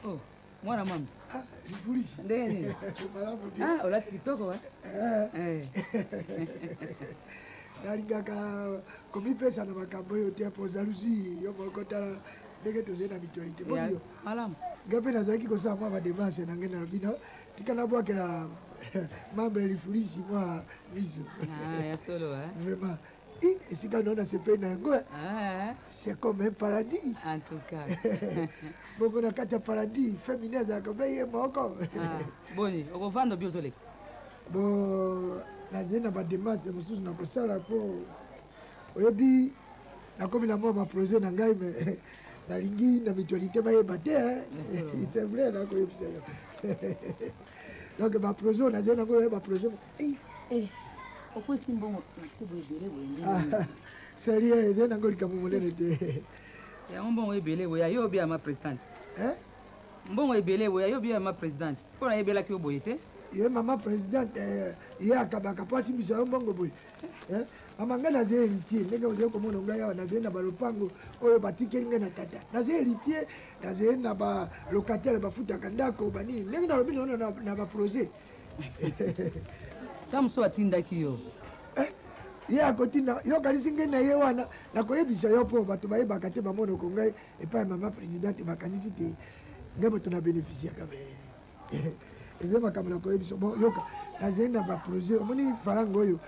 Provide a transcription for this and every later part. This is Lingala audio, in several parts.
Oh, mwana mama. Ah, lifulisi. Ndenge nini? Malamu bien. Ah, olati kitoko wa. Eh. Eh. Nalingaka komipesa na makambo oyo te mpo jalousie yo moko tala ndenge tozali na mutualité. Boni yo? Malamu. Ngai mpe nazalaki kosala mwa bademarche na ngai nalobi no tika nabwakela membre lifulisi mwa miso. Ah, ya solo eh. Vraiment. Esika nao nasepeli na yango. Ah. C'est comme un paradis. En tout cas. Bongo na kati ya paradis femini azalaka mpe ye moko. Ah, boni okovanda obi ozoleka? Bon, nazali na bademarche mosusu na kosala mpo oyebi nakomi na mwa baprojet na ngai me nalingi na mutualité bayeba te. C'est vrai, nakoyebisa yo. Donc baprojet oyo nazali nango oyo baprojet. Okwesi mbongo na boye ebele boye ndenge? Sérieux, ezali nango likambo monene te. Yango mbongo ebele boye ayo obi ya ma présidente? Mbongo ebele boye ayo obi ya ma présidente? Mpo nayebelaki yo boye te. Ye mama présidente, ye akabaka mpo asimbisa yo mbongo boye. Mama, ngai nazali héritier. Ndenge ozali komona ngai awa, nazali na balopango oyo batikeli ngai na tata. Nazali héritier, nazali na balocataire bafutaka ndako banini. Ndenge nalobi naona na baprojet. Ta mosusu atindaki yo. Ye akotinda yo kanisi ngai na ye wana nakoyebisa yo mpo bato bayebaka te bamonoko ngai epai ya mama présidente bakanisi te ngai moto na bénéficiaka me ezali makambo nakoyebisa. Bon, yoka, nazali na baprojet. Omoni faranga oyo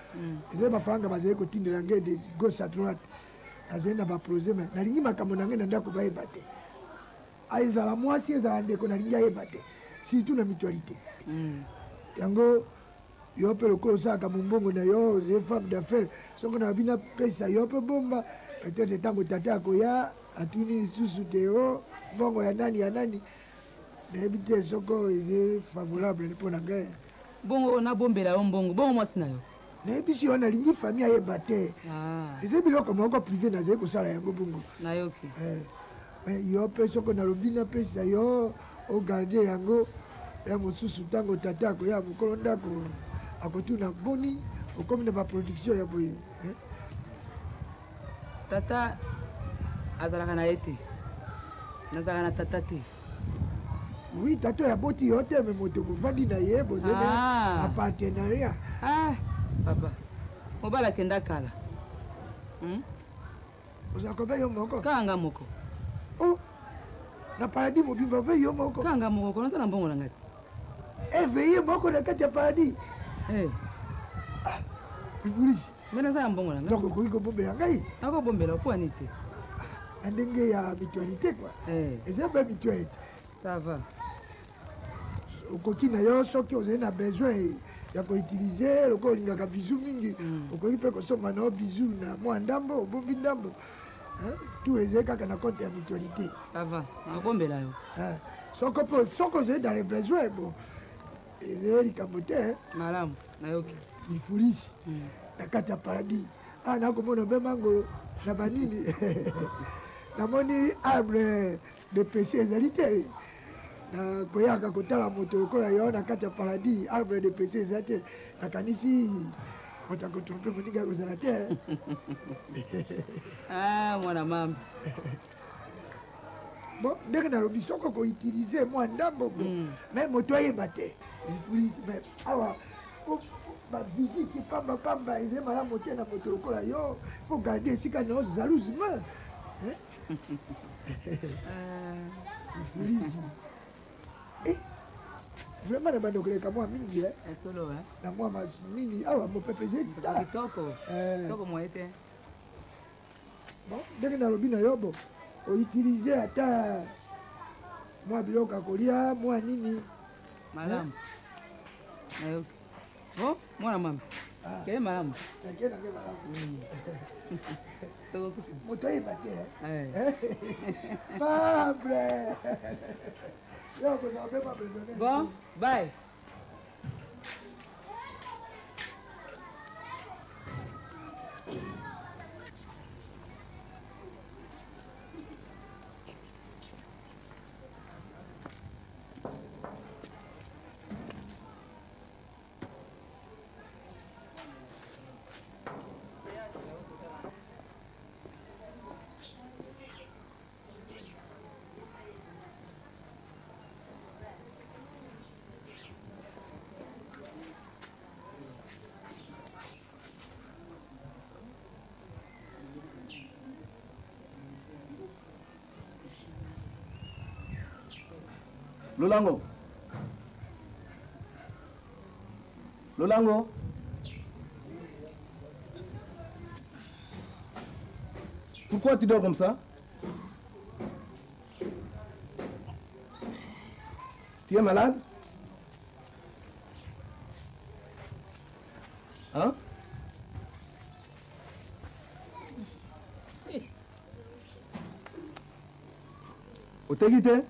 ezali bafaranga bazali kotindela ngai de gauche à droite. Nazali na baprojet me nalingi makambo na ngai na ndako bayeba te. Ezala mwasi, ezala ndeko, nalingi ayeba te, surtout na mutualité. Yango yo mpe lokola osalaka mombongo na yo, ozali femme d'affaires, soki na bino apesa yo mpe bomba. Peut-être ntango tata akoya atuni lisusu te o mbongo ya nani ya nani, nayebi te soko eza favorable mpo na ngai. Bongo nabombela yo mbongo, bongo mwasi na yo? Nayebisi yo, nalingi famille ayeba te. Eza biloko moko privé, nazali kosala yango bongo. Nayoki. Yo mpe soko nalobi napesa yo ogarde yango ya mosusu, ntango tata akoya mokolo ndako akotuna boni okomi na baproduction ya boye. Tata azalaka na ye te, nazalaka na tata te. Oui, tata oyo aboti yo te, me moto bovandi na ye, bozali na partenariat. Papa, mobali akenda kala. Ozalaka mpe yo moko? Kaka nga moko. Oh, na paradis mobimba mpe yo moko? Kaka nga moko, kono naza na mbongo na ngai te. Éveillé moko na kati ya paradis. Lifulisi. Me naza na mbongo na ngai. Donc okoki kobombela ngai? Nakobombela, mpo ani te? Na ndenge ya mutualité quoi. Eza mpe mutuelle. Ça va. Okoki na yo soki ozali na besoin ya koutilize, lokola olingaka bizu mingi, okoki mpe kosomba na yo bizu na mwa ndambo, obombi ndambo. Tout ezali kaka na compte ya mutualité. Ça va, nakobombela yo. Soko mpe soki ozali dans le besoin, bon, ezali likambo te. Malamu, nayoki. Lifulisi na kati ya paradis awa nakomona mpe mangolo na banini, namoni arbre de péché ezali te. Na koyaka kotala moto lokola yo na kati ya paradis, arbre de péché eza te, nakanisi moto akotrompe moninga akozala te. Ah, mwana mama. Bon, ndenge nalobi, soki okoutilize mwa ndambo bo me moto ayeba te. Lifulisi, me awa bavisite pambapamba ezali malamu te na moto lokola yo. Faut garder esika na yo jalousement. Lifulisi vraiment na bando koleka mwa mingi solo na mwa nini awa mopepe ezali. Kitoko, kitoko moye te. Bon, ndenge nalobi na yo, bo outilize ata mwa biloko ya kolia, mwa nini. Malamu, nayoki. Bon, mwana mama, keye malamu. Nake nange malamu. Moto ayeba te. Membre yo kozala mpe membre. Bon, bye. Lolango. Lolango. Pourquoi tu dors comme ça Tu es malade Hein Eh. Oteki te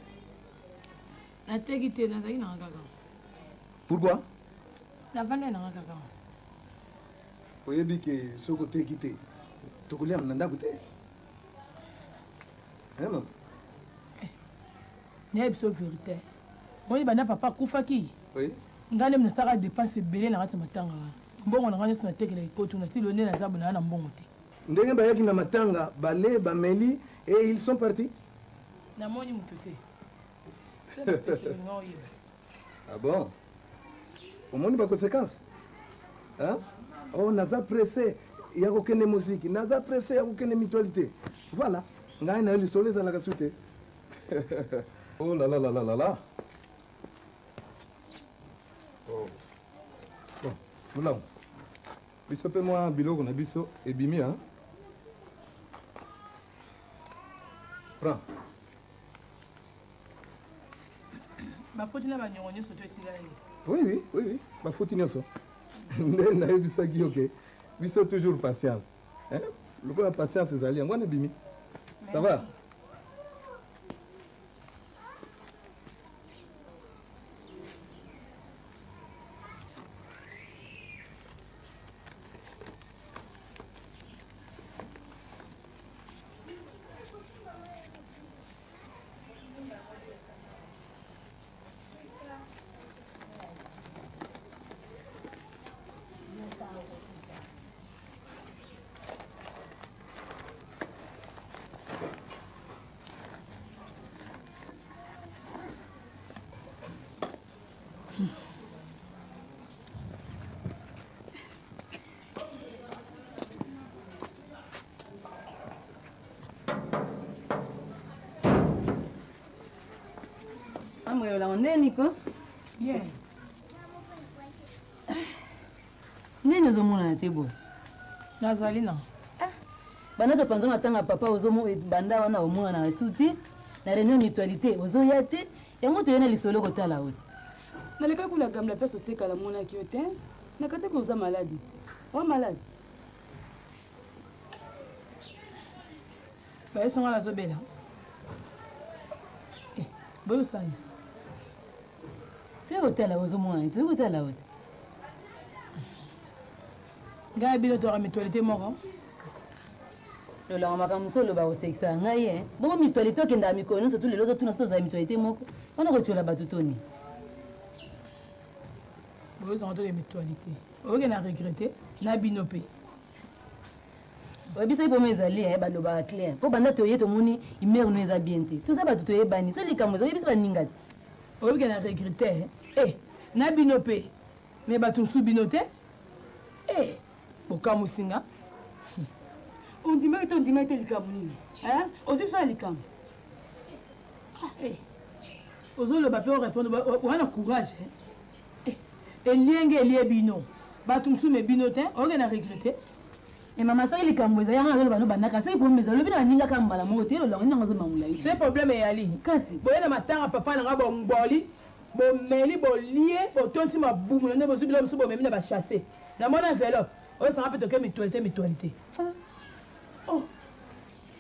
Nateki te, nazalaki nanga kaka. Pourquoi Navandaki nanga kaka. Oyebi ke soki oteki te tokolia na ndako te. Hein mama? Eh, nayebi biso verité. Oyebi banda papa akufaki? Oui. Ngai nde nasalaka dépense ebele na kati ya matanga wana. Mbongo na ngai nyonso natekelaki ekoti na tilo nde naza boye na mbongo te. Ndenge bayaki na matanga bale bameli et ils sont partis. Namoni moto te. Ah bon omoni ba conséquences hein? Oh, naza pressé ya kokende mosiki naza pressé ya kokende mutualité voilà ngai na yo lisolo ezalaka su te oh la la la la la la oh. Bon bolamu biso mpe mwa biloko na biso ebimi hein? Prends. Bafuti na banyongo nyonso to etikali. Oui, oui, oui, oui. Bafuti nyonso. Nde nayebisaki yo ke biso toujours patience. Hein? Lokola patience ezali yango wana ebimi. Ça va? Amweyola nini ko? Bien. Nini ozomonana te boye? Nazali na. Ah, banda topanza matanga papa ozomo banda wana omonana esu te na réunion mutualité ozoya te yango toye na lisolo kotala yo te. Nalekaki kuna gamla place oteka namonaki yo te. Nakataki oza maladi te. Wa maladi? Bayeso nga nazobela. Eh, boyosani. Toye kotala ozomona toye kotala yo te. Ngai bino toyaka mutualité moko. Lolanga makambo mosusu oloba kosekisa ngai ye. Bongo mutualité okendaka mikolo nyonso tu lelo ozotuna soki tozala mutualité moko. Wana kotiola bato toni. Boyozanga toke mutualité. Oyoke na regrette na bino pe. Oyebi soki problème ezali eh, balobaka clair. Po banda toye tomoni humeur no eza bien te. Toza bato toyebani. Soki likambo eza oyebisi baninga te. Oyoki na regrette eh na bino pe. Mais bato mosusu bino te. Eh bokamwisi nga. Ondimaki te ondimaki te likambo nini? Hein? Ozwi biso na likambo. Eh. Ozoloba pe o répondre wana courage. Eh. Elienge elie bino. Bato mosusu me bino te. Oyoki na regrette. E mama soki likambo ezali yango nazoloba no bandaka soki problème ezali olobi na baninga kaka mbala moko te elolongo nini yango azoloba molai. Se problème eyali. Kasi. Boye na matanga papa na nga bongoli bomeli bolie botonti mabumu na nde bozwi biloko mosusu bomemi na bachasse na mona enveloppe oyo sanga mpe toke mitualité mitualité. Oh.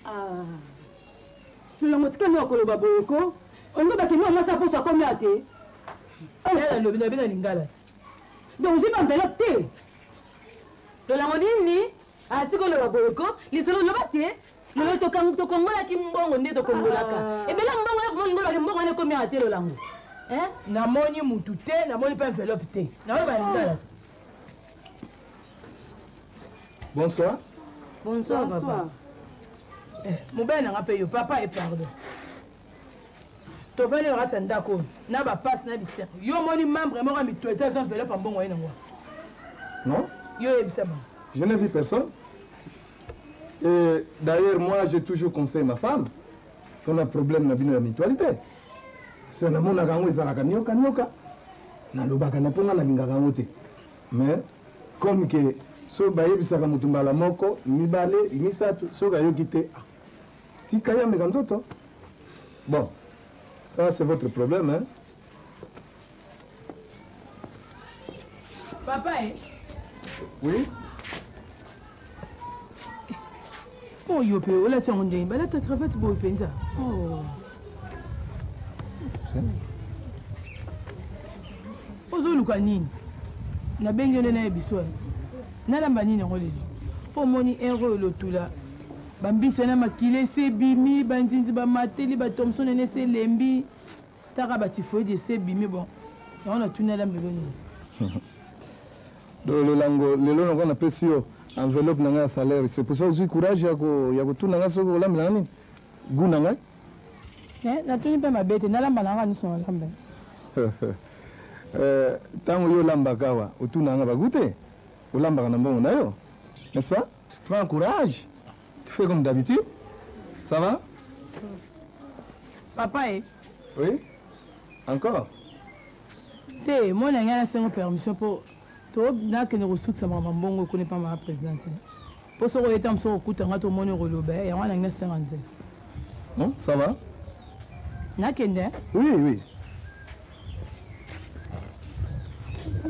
Ah. Lolongo tika nde okoloba boye ko olingi bakende wa mwasi aposo akomi awa te. Nalobi na lingala. Donc ozwi ba enveloppe te. Lolango nini atiki oloba boye ko lisolo loba te lelo tokongolaki mbongo nde tokongolaka ebele mbongo ya komoni ngolaki mbongo wana ekomi awa te lolango. Namoni mutu te namoni mpe enveloppe te naloba lingala. Bonsoir. Bonsoir papa. Eh, mobali nanga mpe yo papa e pardon. Tovandi na kati ya ndako oyo na bapasi na bisengo. Yo omoni membre moko ya mutualité azwa enveloppe ya mbongo ye nango. Non. Yo oyebisa bango. Je n'ai vu personne. Et d'ailleurs, moi, j'ai toujours conseillé ma femme qu'on a problème na bino ya mutualité. Se namonaka yango ezalaka nioka nioka, nalobaka na mpo nga nalingaka yango te. Mais comme que soki bayebisaka moto mbala moko, mibale, misato, soki ayoki te, ah, tika ye ameka nzoto. Bon, ça c'est votre problème, hein. Papa, eh? Oui? Oh, yo mpe olati yango ndenge balata cravate boye mpenza. Oh. Ozoluka nini? Nabengi yo nde nayebi so nalamba nini yango lelo mpo omoni ere oyo lotula bambisa na makila esi ebimi banzinzi bamateli batomson ene esi elembi Taka ba typhoïde esi ebimi bon yango natuni alambelo nini. Donc lolango lelo nakoka napesi yo enveloppe na ngai ya salaire c'est pour ça ozwi courage ya kotuna ngai soki olambela ngai nini goût na ngai. Eh, natuni mpe mabe te nalamba na ngai nyonso nalamba. Ntango yo olambaka awa otuna ngai bagoût te olambaka na mbongo na yo n'est-ce pas? Prends courage. Tu fais comme d'habitude. Ça va? Papa, eh? Oui? Encore? Te, mwana ngai nasengo permission mpo to nakende kosukisa makambo mbongo ekoni mpa mama présidente. Mpo soki oyeta mosusu okuta ngai tomoni okoloba eh, yango wana ngai nasenga nzela. Non, ça va? Nakende? Eh? Oui, oui.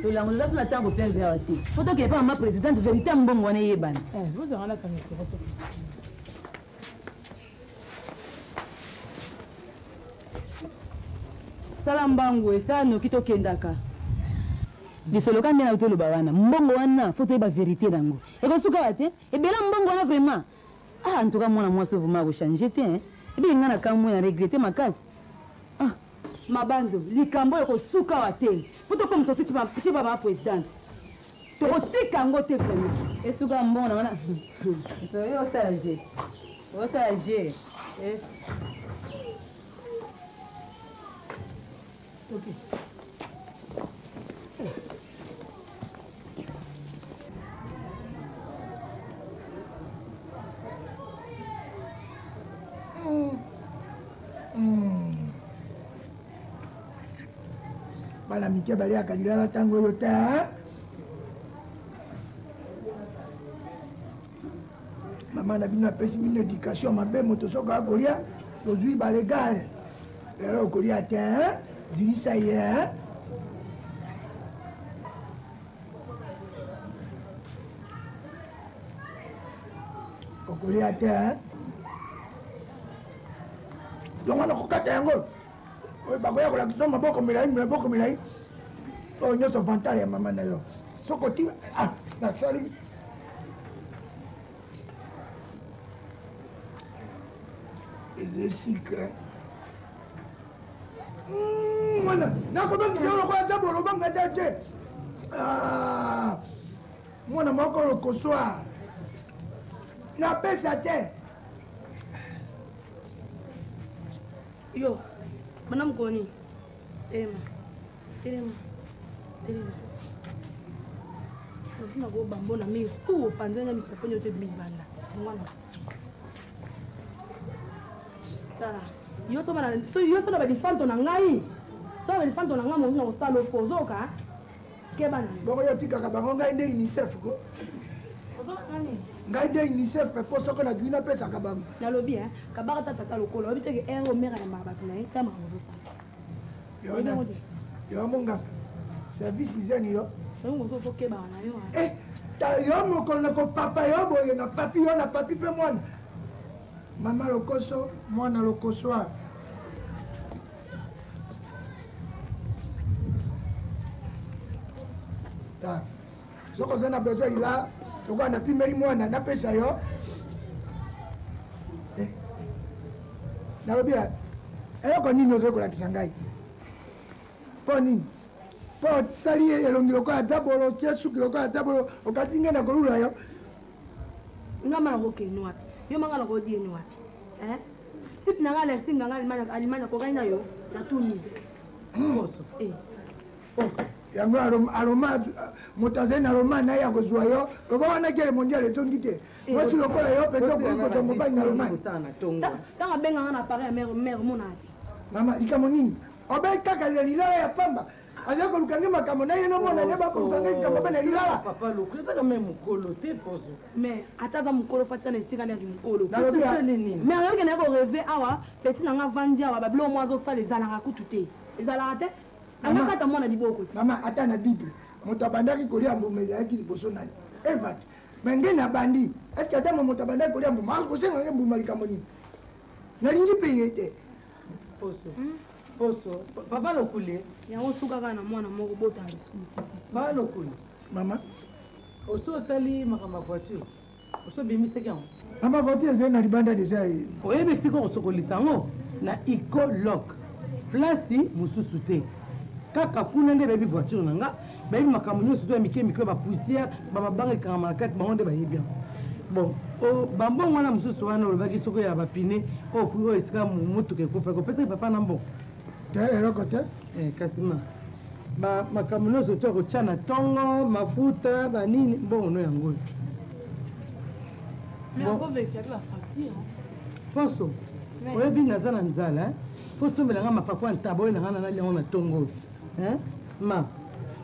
Tolango toza so na ntango perdre awa te fo tokende mpa mama présidente vérité ya mbongo wana eyebana. Sala mbangu esala noki tokendaka. Lisolo ka nde na toloba wana mbongo wana fo toyeba vérité nango ekosuka awa te ebela mbongo wana vraiment. Ah en tout cas mwana mwasi vraiment akochange te hein. Ebiki ngai na kamwe na regrette makasi. Ah. Mabanzo likambo oyo ekosuka awa te fo tokomisa osi ti ba mama présidente tokotika yango te vraiment. Esuka mbongo na wana. Yo osala je. Osala je. Eh. Okay. Bana mike baliaka lilala ntango oyo te. Mama na bino apesi bino éducation mabe, moto soki akolia tozwi balegale lelo okolia te, zilisa ye. Okolia te, yango wana kokata yango oyo bakoya kolakisa maboko milai maboko milai oyo nyonso vantare ya mama na yo soki oti ah, nasali eza sucre mwana nakobangisa yo lokola zabolo obanga te te mwana moko lokoswa napesa te. Yo, bana mokoni telema telema telema nafuna kobambo na mire tu opanzani na misapo nyoto ebimi libanda mwana tala yo so na balifanto na ngai so na balifanto na ngai mosu na kosala ofo ozoka keba na bongo yo otikaka bango ngai nde unicef ko ngai nde unicef mpo soko nazwi napesaka bango. Nalobi kabaka ta tata lokola oyebi teke ere omere ayambaka bato na ye ta makambo ozosala yo monganga service hygiène yo ozokebaka na yo. Yo mokolo na kopapa yo boye na papi yo na papi mpe mwana mama lokoso mwana lokosoir. Soki oza na besoin lila lokola napimeli mwana napesa yo nalobi eloko nini ozoki kolakisa ngai mpo nini mpo osali elongi lokola zabolo otie suki lokola zabolo okati ngai na kolula yo. Nga ma nakokende wapi yo manga nakodieni wapi sipi na ngai alesime na ngai alimani akokani na yo natuni yango aroma moto azali na roma na ye akozwa yo loba wana kele mondial ezongi te mwasi lokola yo mpenza okoki kozwa mobali na roma. Ntango abenganga na appareil ya mare mare monaka te. Mama likambo nini? Obe kaka na lilala ya pamba. Aza koluka nge makambo na ye na mwana ne bakoluka nge likambo mpe na lilala. Papa Lokuli azaka me mokolo te poso. Mais ata aza mokolo fatia na esika nde mokolo. Nalobi ya Mais ayoki na ko rêver awa petit na nga vandi awa ba biloko mwa azosala ezalaka kutu te. Ezalaka te. Anga kata mwana liboko te. Mama ata na Bible moto abandaki kolia mbuma ezalaki liboso nani? Eva te. Mais nge nabandi est ce que Adamu moto abandaki kolia mbuma akosenga nge mbuma likambo nini? Nalingi mpe ye te. Poso. Poso. Papa Lokuli. Yango suka kaka na mwana moko bota lisusu te. Papa Lokuli. Mama. Oso otali makambo ya voiture. Oso obimisaki yango. Mama voiture ezali na libanda deja. Oyebi esika okosokolisa yango na Ecoloc. Place mosusu te. Kaka kuna nde bayebi voiture na nga. Bayebi makambo nyonso to ya mike mike ba poussière, ba mabanga ekangama na kati bango nde bayebi yango. Bon, bambongo wana mosusu wana olobaki soko ya bapine oyo oyo esika motuka ekufaki opesaki papa na mbongo te eloko te eh, kasi ma ba makambo nyonso to ya kotya na ntongo mafuta banini mbongo no yango oyo poso oyebi naza na nzala fo sombela nga mapapu ya ntaba oyo na nga nalali yango na ntongo oyo Ma,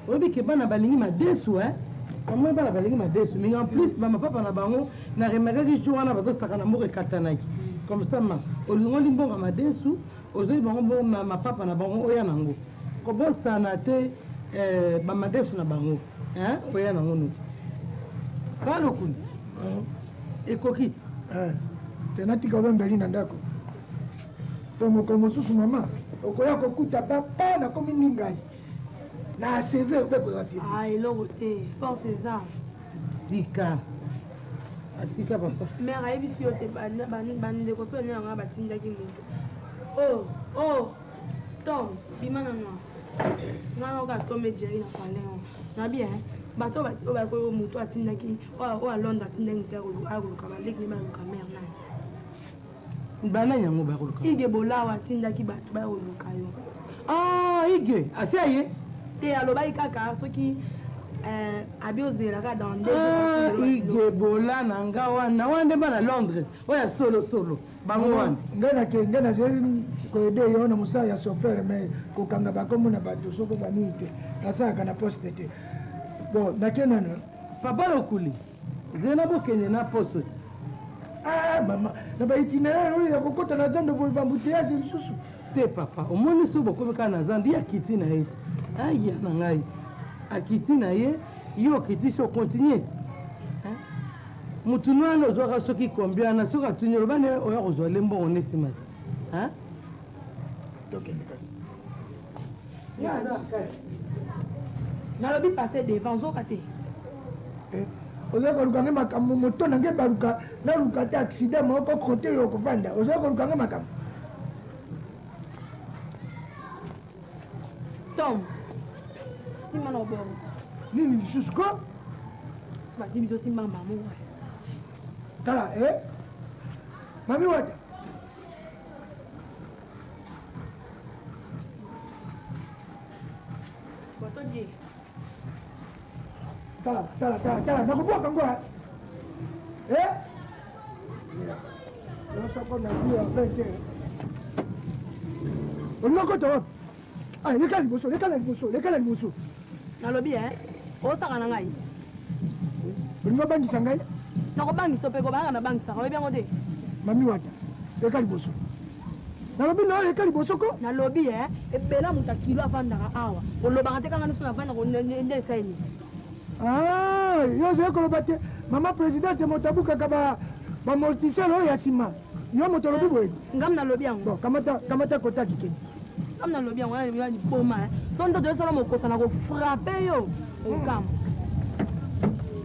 oyebi ke bana balingi madesu hein? Bamoi bana balingi madesu mingi en plus ba mapapa na bango na remarquaki jour wana bazosaka na mboka ekatanaki comme ça ma olongoli mbongo ya madesu ozwi bango mbongo mapapa na bango oya nango kobosana te eh, bamadesu na bango hein? Oya nango noki balokuni ekoki eh, te natika obembeli na ndako Po mokolo mosusu mama okoya kokuta papa nakomi ningai na acv obe kozwa acv. Ah eloko te force eza. Tika atika papa. Mère ayebisi yo te bandeko so nde yanga batindaki moto. Oh oh Tom bima na noir. Nga nayoka Tom et Jerry na palais na bien bato oyo bakoyo moto atindaki oyo a Londres atindaki moto ayakoluka baleki nde baluka mère nani. Banani yango bakoluka? Ige Bolawa atindaki bato baya koluka yo. Ah, Ige, asi aye? Te, alobaki kaka soki eh, abi ozela kaka dans deux ah, Ige Bola na nga wana wana nde bana Londres oyo ya solo solo bango wana. Ngai nake ngai nazali koyede yo na mosala ya chauffeur mais kokanga bakombo na bato soko banini te nasalaka na poste te bon nake nano. Papa Lokuli. Zela bokende na poso ti. Ah mama, na ba itinéraire oyo ya kokota na zando boye ba embouteillage lisusu. Te papa, omoni soki bokomi kaka na zando ye akiti na ye ti. Aya na ngai. Akiti na ye, yo okiti so continue ti. Mutu no wana ozwaka soki combien wana soki atuni oloba ne oya kozwa le mbongo ne nsima ti. Hein? Tokende kasi. Nalobi passe devant ozoka te. Eh, oza koluka nge makambo moto na nge baluka naluka te accident moko kote yo okofanda oza koluka nge makambo Tom nsima na obongo nini lisusu ko basi biso simba mamo tala e mami wata Tala, tala, tala, tala, nakobwaka ngo eh? Nyonso nazwi ya 20 heures. Olingi okota wapi? Ah, leka liboso, leka na liboso, leka na liboso. Nalobi eh, osaka na ngai. Olingi obangisa ngai? Nakobangisa mpe kobanga nabangisaka, oyebi yango te? Mami Wata, leka liboso. Nalobi na yo leka liboso ko. Nalobi eh, ebela moto ya kilo avandaka awa. Olobaka te kanga nyonso navandaka nde esali nini? Ah, yo ozali koloba te mama presidente moto abukaka ba bamortiseur oyo ya nsima yo moto olobi boye te ngam nalobi yango bon kamata kamata kota kikeni ngam nalobi yango ya liboma eh. So nzoto esala mokosa na kofrape yo okama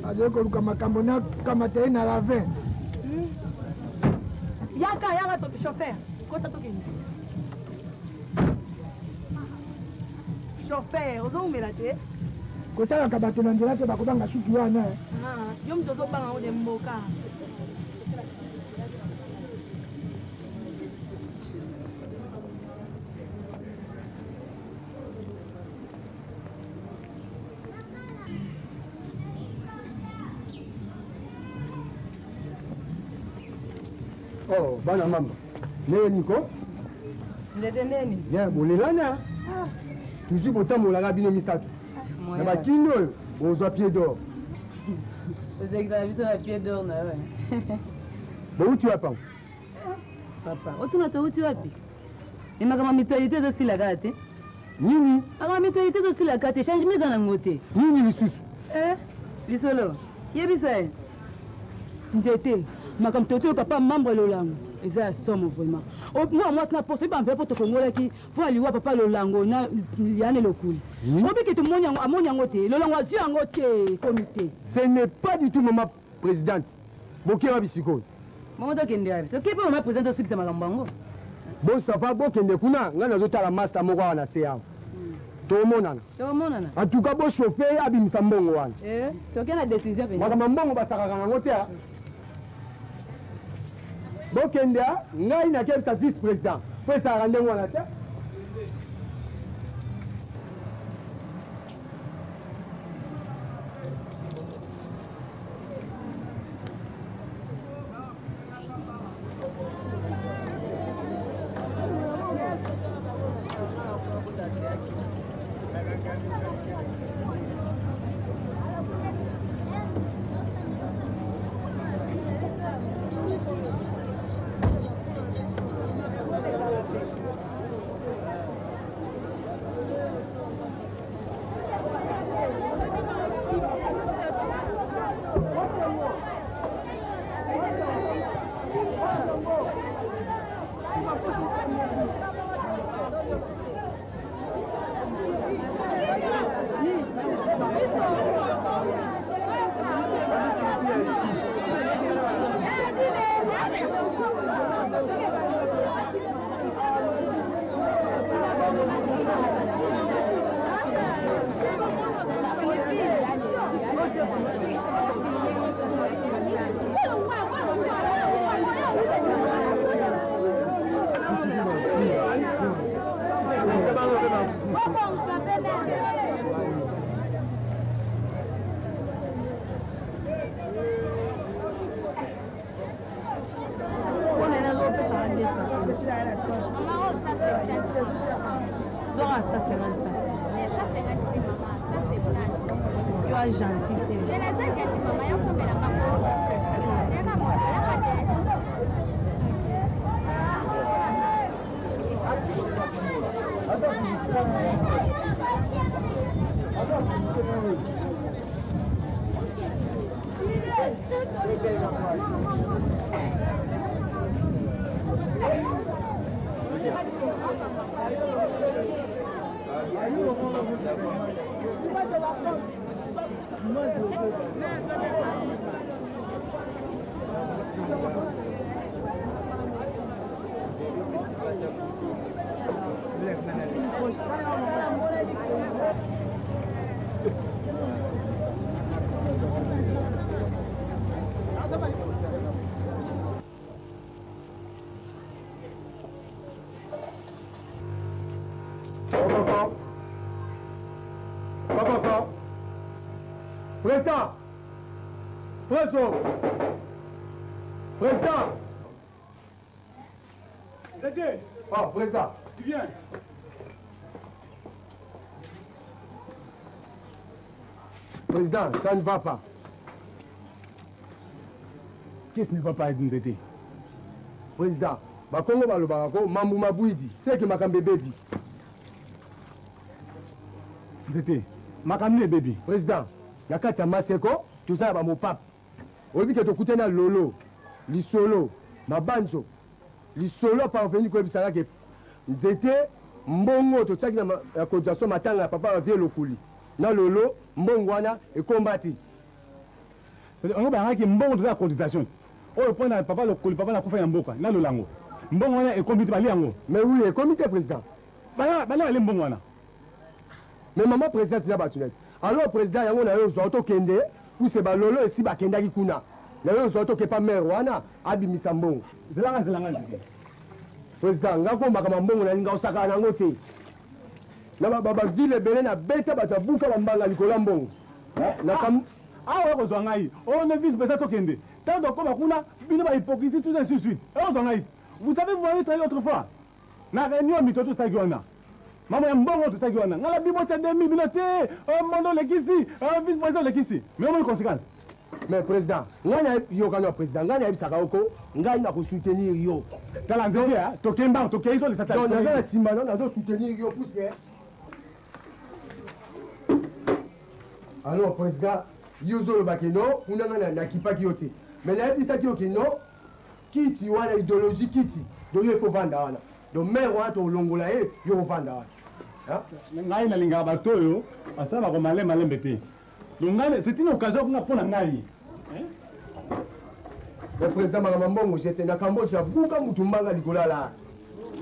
azali koluka makambo nakamata ye na ravin hmm. Yaka yaka to chauffeur kota tokende chauffeur ozowumela te kotalaka bato na nzela te bakobanga suki wana eh. Ah, yo moto ozobanga ngo de mboka Oh, bana mamba. Neye niko? Nzete neni? Bien, bolelana. Ah. Toujours botambolaka bino misato. Ah, na bakini oyo bozwa pied d'or. Ozekisaka biso na pied d'or na yo. Bouti wapi yango? Papa, otuna touti wapi? Me makambo ya mutualité ezosila kaka te. Nini? Makambo ya mutualité ezosila kaka te, changement eza nango te. Nini lisusu? Eh, lisolo, yebisa ye. Nzete, makambo touti yoka pa membre Lolango eza ya somo vraiment. Mwana mwasi na poso oyeba enveloppe tokongolaki mpo ya liwa papa Lolango na Liane Lokuli. Obiki tomoni yango, amoni yango te. Lolango azwi yango te, ekomi te. Ce n'est pas du tout maman présidente. Boke wapi sikoyo? Bongo tokende wapi? Toke mpe mama présidente osukisa makambo yango. Bosava bokende kuna, ngai nazotala master moko awa na se awa. Tomonana. Tomonana. En tout cas bochauffe ye abimisa mbongo wana. Eh, toke na décision mpenza. Makambo ya mbongo basakaka yango te. Bokende ngai nakebisa vice président mpo esalaka ndenge wana te. Président! Président! Président! C'était! Oh, président! Tu viens! Président, ça ne va pas. Qu'est-ce qui ne va pas, Nzete? Président, bakongo balobaka ko mambu mabwidi seke makambo ebebi. Nzete, makambo ebebi. Président, na kati ya maseko toza na bamopape. Oyebi ke tokutani na lolo, lisolo, mabanzo, lisolo parvenu koyebisaka ke nzete mbongo totiaki na cotisation matanga ya papa ya vieux Lokuli na lolo mbongo wana ekomba te. C'est-à-dire, on bayangaki mbongo toza ya cotisation te. Oyo mpo na papa Lokuli, papa nakufa na mboka na lolango. Mbongo wana ekomi te, balia yango. Mais oui, ekomi te président. Balia balia mbongo wana. Mais maman présidente na bato neti. Alors président yango na yo ozwa tokende puse balolo esi bakendaki kuna. Na yo ozwa tokepa mère wana abimisa mbongo. Zelanga zelanga nzete. Président nga ko makambo mbongo na linga osaka nango te. Na ba ba ville ebele na beta bato ya buka ba mbanga likolo ya mbongo. Na kam awa kozwa ngai. On est vice président tokende. Tant tokoma kuna bino ba hypocrisie tout ça ainsi de suite. Ozwa ngai. Vous savez vous m'avez trahi autrefois. Na réunion mito tosalaki wana. Mama ya mbongo tosalaki wana. Ngai na bibo tia 2000 bino te. Oh, mondo olekisi. Oh, vice président olekisi. Mais omoni conséquence. Mais président, ngai nayokani ya président, ngai nayebisaka yo ko ngai nakosoutenir yo. Tala nzete ya tokei mbango tokei tolesa tala. Donc naza na nsima na nazosoutenir yo puisque alors président yo ozoloba ke non kuna ngai nakipaki yo te mais nayebisaki yo ke non kiti wana idéologie kiti donc yo ifo vanda wana donc maire wana tolongola ye yo ovanda wana. Ngai nalingaka bato oyo basalaka malembe malembe te. Donc ngai c'est une occasion kuna mpo na ngai. Le président makambo mbongo jete na Cambodge abuka mutu mbanga likolo ala.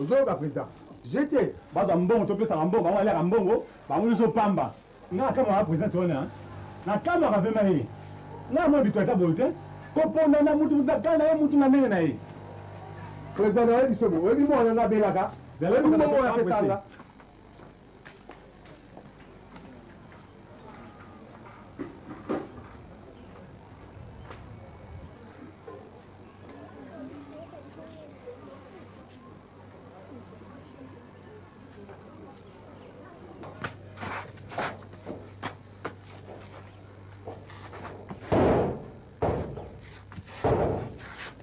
Ozoyoka président jete. Bazwa mbongo topesaka mbongo bango baliaka mbongo bango nyonso pamba. Ngai nakamwaka président wana nakamwaka vraimen ye. Ngai amona bito ata boye te kopona na mutu mutu na kala na ye mutu na ndenge na ye. Président nayebi biso boye oyebi mwana nga abelaka oyebi mbongo oyo apesanga.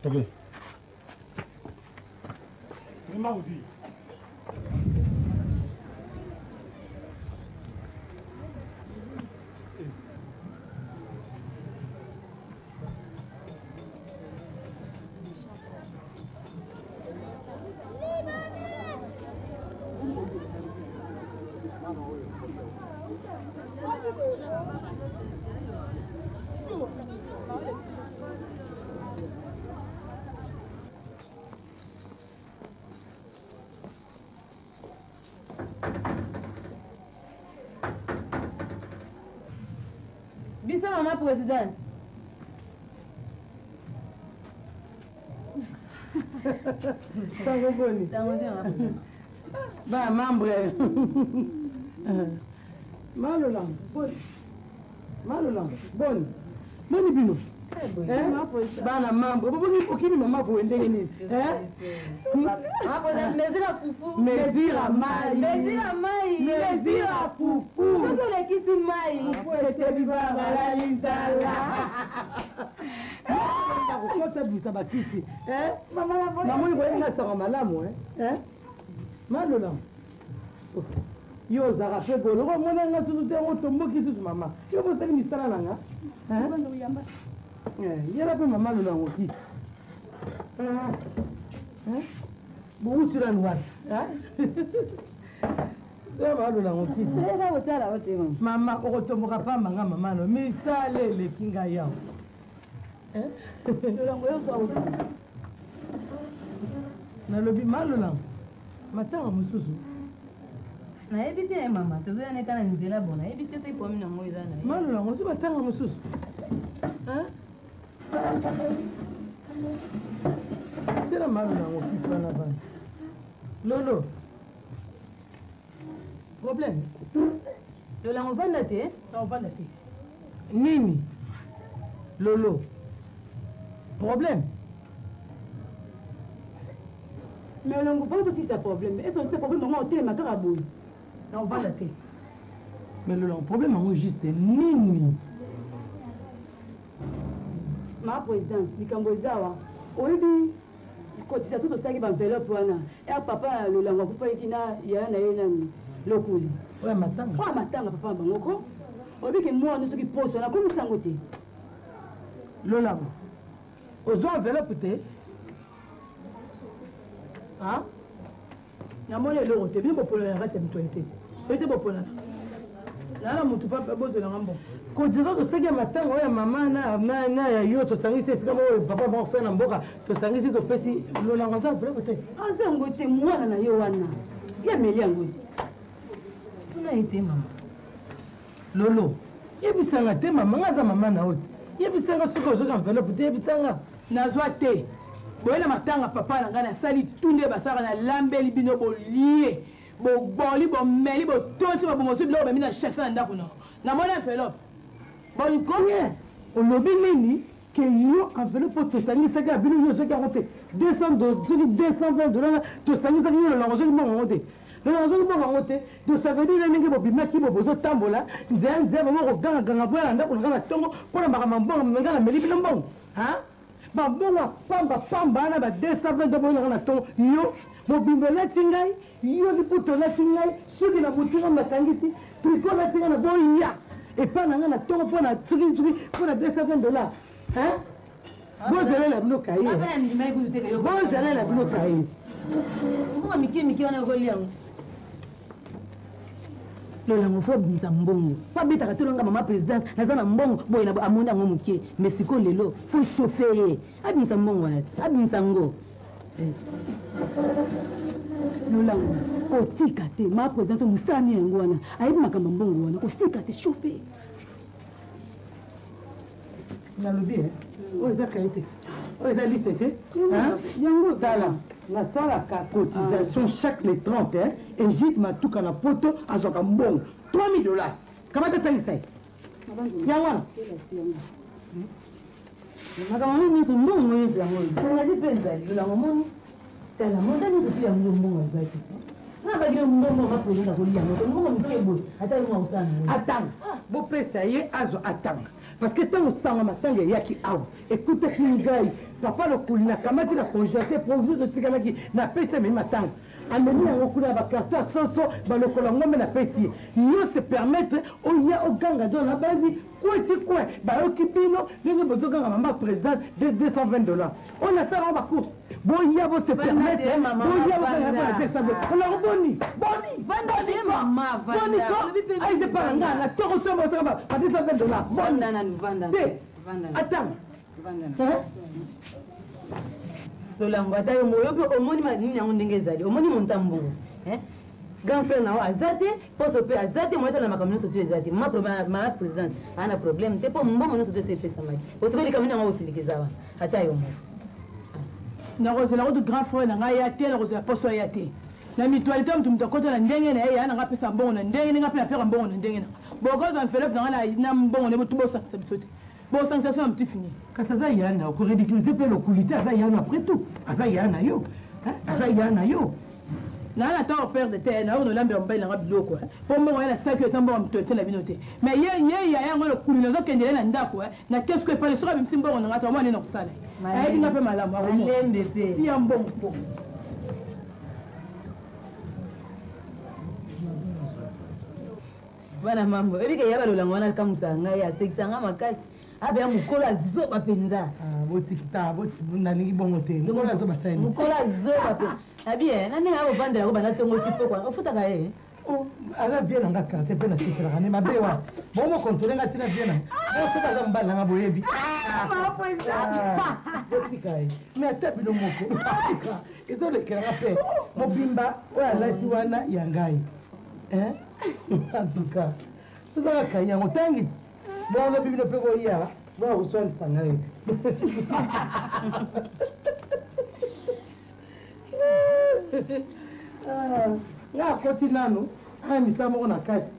Ok. Maudit. Biso mama présidente. Sango boni? Sango te mama présidente. Ba membre. Malola, boni. Malola, boni. Boni bino. Bana membre, bobongi okimi mama boye ndenge nini? Mezira fufu. Mezira mai. Mezira mai. Mezira fufu. Soki olekisi mai. Fufu etebi balali nzala. Kokota bisa bakiti. Namoni koyenga sango malamu. Malola. Yo ozalaka mpe boye loko omona nga susu te yango otomboki susu mama. Yo bosali misala na nga. Yela mpe mama lola yango kiti. Bowuti nanu wapi? Mama lola yango kiti. Mama okotomboka pamba nga mama no misala eleki ngai awa. Nalobi malola matanga mosusu. Nayebi te mama, tozoya neta na nzela bon, nayebi te soki problème nango eza na ye. Malola ngo soki matanga mosusu. Tiela malola yango kiti wana bana. Lolo. Problème. Lola ngo vanda te? Non, vanda te. Nini? Lolo. Problème. Mais olongo vanda tosisa problème. Est-ce que problème yango otelema kaka boye? Non, vanda te. Mais Lolo, problème yango juste nini? Ma présidente, likambo eza awa. Oyebi cotisation tosalaki ba enveloppe wana. Ya papa Lolango akufaki na yaya na ye nani Lokuli. Oya matanga. Oya matanga papa na bango ko. Oyebi ke mwana soki poso na komisa yango te. Lolango. Ozwa enveloppe te? Ah? Namoni eloko te, bino bopolana na kati ya mutualité te. Soki te bopolana. Nala mutu papa bozela nga mbongo. Cotisation tosaki ya matanga oyo ya mama na na ya yo tosangisi esika moko papa moko frère na mboka tosangisi topesi Lolango aza enveloppe te. Aza yango te mwana na ye wana. Ye ameli yango te. Tuna ye te mama. Lolo, yebisanga te mama, nga aza mama na yo te. Yebisanga soki ozwaki enveloppe te, yebisanga. Nazwa te. Boye na matanga papa na ngai nasali tu nde basalaka nalambeli bino bolie bogboli bomeli botonti mabongosi biloko bami na chasse na ndako na namoni enveloppe. Boni ko? Olobi nini? Ke yo enveloppe oyo tosangisaki ya bino yo ozwaki yango te 200 soki 220 dollars tosangisaki yo lolongo ozwaki mbongo yango te lolongo ozwaki mbongo yango te donc ça veut dire ndenge bobimaki bo bozotambola nzela nzela bango kogangaganga boya na ndako na nga na ntongo mpo na makambo ya mbongo me nga nameli bino mbongo bambongo ya pamba pamba wana ba 220 dollars boyelaka na ntongo yo mobimba elati ngai yo liputa olati ngai suki na butu nga nakangisi triko olati ngai na boya epai na ngai na ntongo mpo na soki soki mpo na 220 dollars hein bozalela bino kaye bozalela bino kaye mbongo mike mike wana okolia yango lolango fo abimisa mbongo fo abetaka tolo nga mama présidente naza na mbongo boye na amoni yango moke mais sikoyo lelo fo chauffe ye abimisa mbongo wana abimisa yango Eh. Lolango kotika te ma présidente mosala nini yango wana ayebi makambo ya mbongo wana kotika te chauffe nalobi eh? oyo eza kaye te oyo eza liste te yango tala nasalaka cotisation chaque le 30 eh? Egide matuka na poto azwaka mbongo 3000 dollars kamata tangisa ye yango wana Makambo yango nyonso mbongo nyonso yango oyo mpe ezali lolango omoni tala monta nyonso mpe yango mbongo azwaki nga bakili mbongo ma president akolia yango te mbongo mike boye ata ye mwa kosala nango atanga bopesa ye azwa atanga parce que ntango sango matanga eyaki awa ekutaki ngai papa lokuli nakamati na congélateur provision totikalaki napesi amemi matanga amemi yango kuna ya bakarton ya soso balokolo yango mpe napesi ye yo se permettre oya oganga jo na basi Coin ti coin bayoki bino ndenge bozoganga mama president 220 dollars oyo nasala yango bacourse boya bo se permettre boya boganga mpona 220 olako boni boni boni ko aise epa na ngai na toko so bosaka ba 220 dollars boni te atanga lolango ata yo moyo mpe omoni nini yango ndenge ezali omoni monta mbongo Grand frère na yo aza te, poso pe aza te, moyen na makambo nyonso tu eza te. Mama mama presidente aza na problème te po mbongo nyonso tu esi epesamaki. Osikoyo likambo nini yango osilika eza wana? Ata yo moko. Nakozela kutu grand frère na ngai aya te, nakozela poso aya te. Na mutualité mutu mutu akota na ndenge na ye, ya na ngai apesa mbongo na ndenge ndenge mpe napeka mbongo na ndenge na ngai. Bokozwa enveloppe na ngai na mbongo nde bosangisa biso te. Bosangisa biso na mutu fini. Kasi aza ya na yo, ko ridiculiser mpe lokuli te, aza ya na après tout, aza ya na yo, aza ya na yo. Naa na temps perdre te, nayoki nolambela mobali na nga biloko mpo mbongo ya na saki oyo eza mbongo ya mutualité na bino te. Mais ye ye yaya yango lokuli nazokendele na ndako na kesu epale soki abimisi mbongo na nga te omona nini nakosala ye. Ayebi nga mpe malamu akomona. Malembe mpe. Siya mbongo mpo. Bana mambo, oyebi ke ya balolango wana akamwisaka ngai, asekisaka ngai makasi. Abe ya mokolo azoba mpenza. Ah, botiki ta, nalingi bongo te. Mokolo azoba sani. Mokolo azoba mpenza. Abi eh, na ndenge akofandela ko banda tongo ti pokwa, ofutaka ye. Oh, aza vie na nga quartier mpe nasepelaka nde mabe wa bomo kontrole nga ntina vie na nga soki aza mobali na nga boyebi ah, botika ye mais ata bino moko ezolekela nga mpe mobimba oyo alati wana ya ngai en tout cas tozaka kai yango tangi ti bolobi bino mpe boya boya koswanisa ngai nga akoti nanu aya misala moko na kati.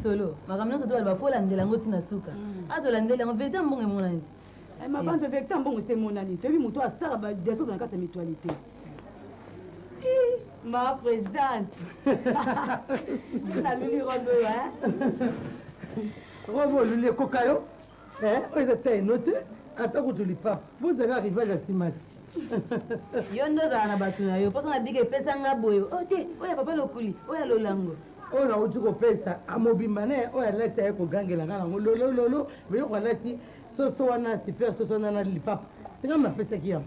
Lisolo makambo nyonso to baloba fo olandela yango ntina suka. Atolandeli yango, verité ya mbongo emonani te. Mabanzo, verité ya mbongo se emonani. Toyebi moto asala badesordre na kati ya mutualité. Ma présidente, naluli robe oyo. Robe oluli ekoka yo. Oyo eza ta eno te, ata kutu lipapa bozalaka rival ya nsima te. Yo nde ozala na bato na yo mposo na bika epesanga boye oyo te, oyo ya papa Lokuli, oyo ya Lolango. Oyo nauti kopesa amobimba na ye, oyo alati aye kogangela nga nango lolololo. Biloko alati soso wana super soso wana na lipapa, singami napesaki yango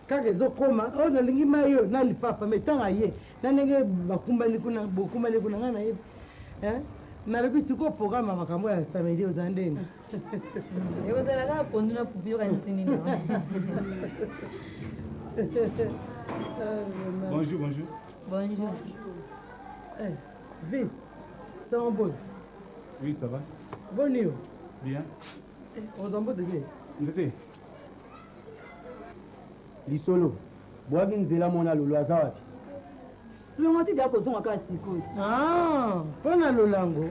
kaka ezokoma oyo nalingi mai oyo na lipapa. Me ntango aye na ndenge bakumbani kuna, bokumbani kuna, ngai nayebi. Nalobi sikoyo programme ya makambo ya samedi oza ndeni? Ekozala kaka pondu na fufu. Yokanisi nini? Bonjour, bonjour. Bonjour. Eh, vice sango boni? Oui, ça va. Boni yo? Bien. Ozwa mbote te? Nzete. Lisolo bwaki nzela mona Lolo aza wapi? Longo ti deya kozonga kaka sikoyo ti. Mpo na Lolango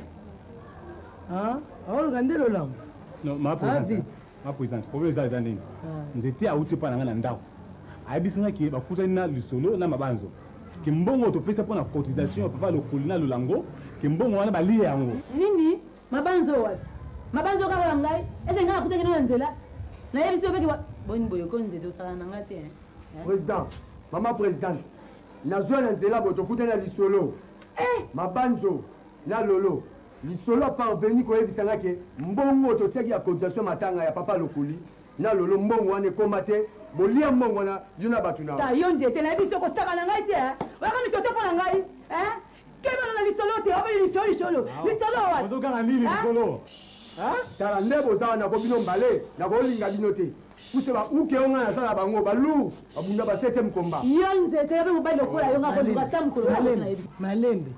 aoluka nde Lolango. Non, ma présidente, ma présidente, problème eza nini? Nzete awuti mpa na ngai na ndako, ayebisi nga ke bakutani na Lisolo na Mabanzo, ke mbongo topesa mpo na cotisation ya papa Lokoli na Lolango, ke mbongo wana balia yango. Nini? Mabanzo wapi? Mabanzo kaka ya ngai ese ngai nakutaki no na nzela, nayebisi yo peke boni boye ko nzete osala na ngai te. Président, mama présidente, nazwa na nzela boye, tokutani na Lisolo, Mabanzo na Lolo. Lisolo aparveni koyebisa nga ke mbongo totiaki ya cotisation matanga ya papa Lokoli na Lolo, mbongo wana ekóma te. Bolia mbongo wana, yo na bato na. Ta yo nzete, nayebi soki osaka na ngai te. Oyaka mitoto mpo na ngai. Kebana na Lisolo te. Obeli lisolo, lisolo, lisolo wapi? Ozokanga nini, Lisolo? Tala nde boza wana ko bino mbale, nakolinga bino te. Puse bauke oyo ngai naza na bango balour babunda ba septième combat. Yo nzete, yo mpe mobali lokola yo, nga koluka ata mokolo. Malembe,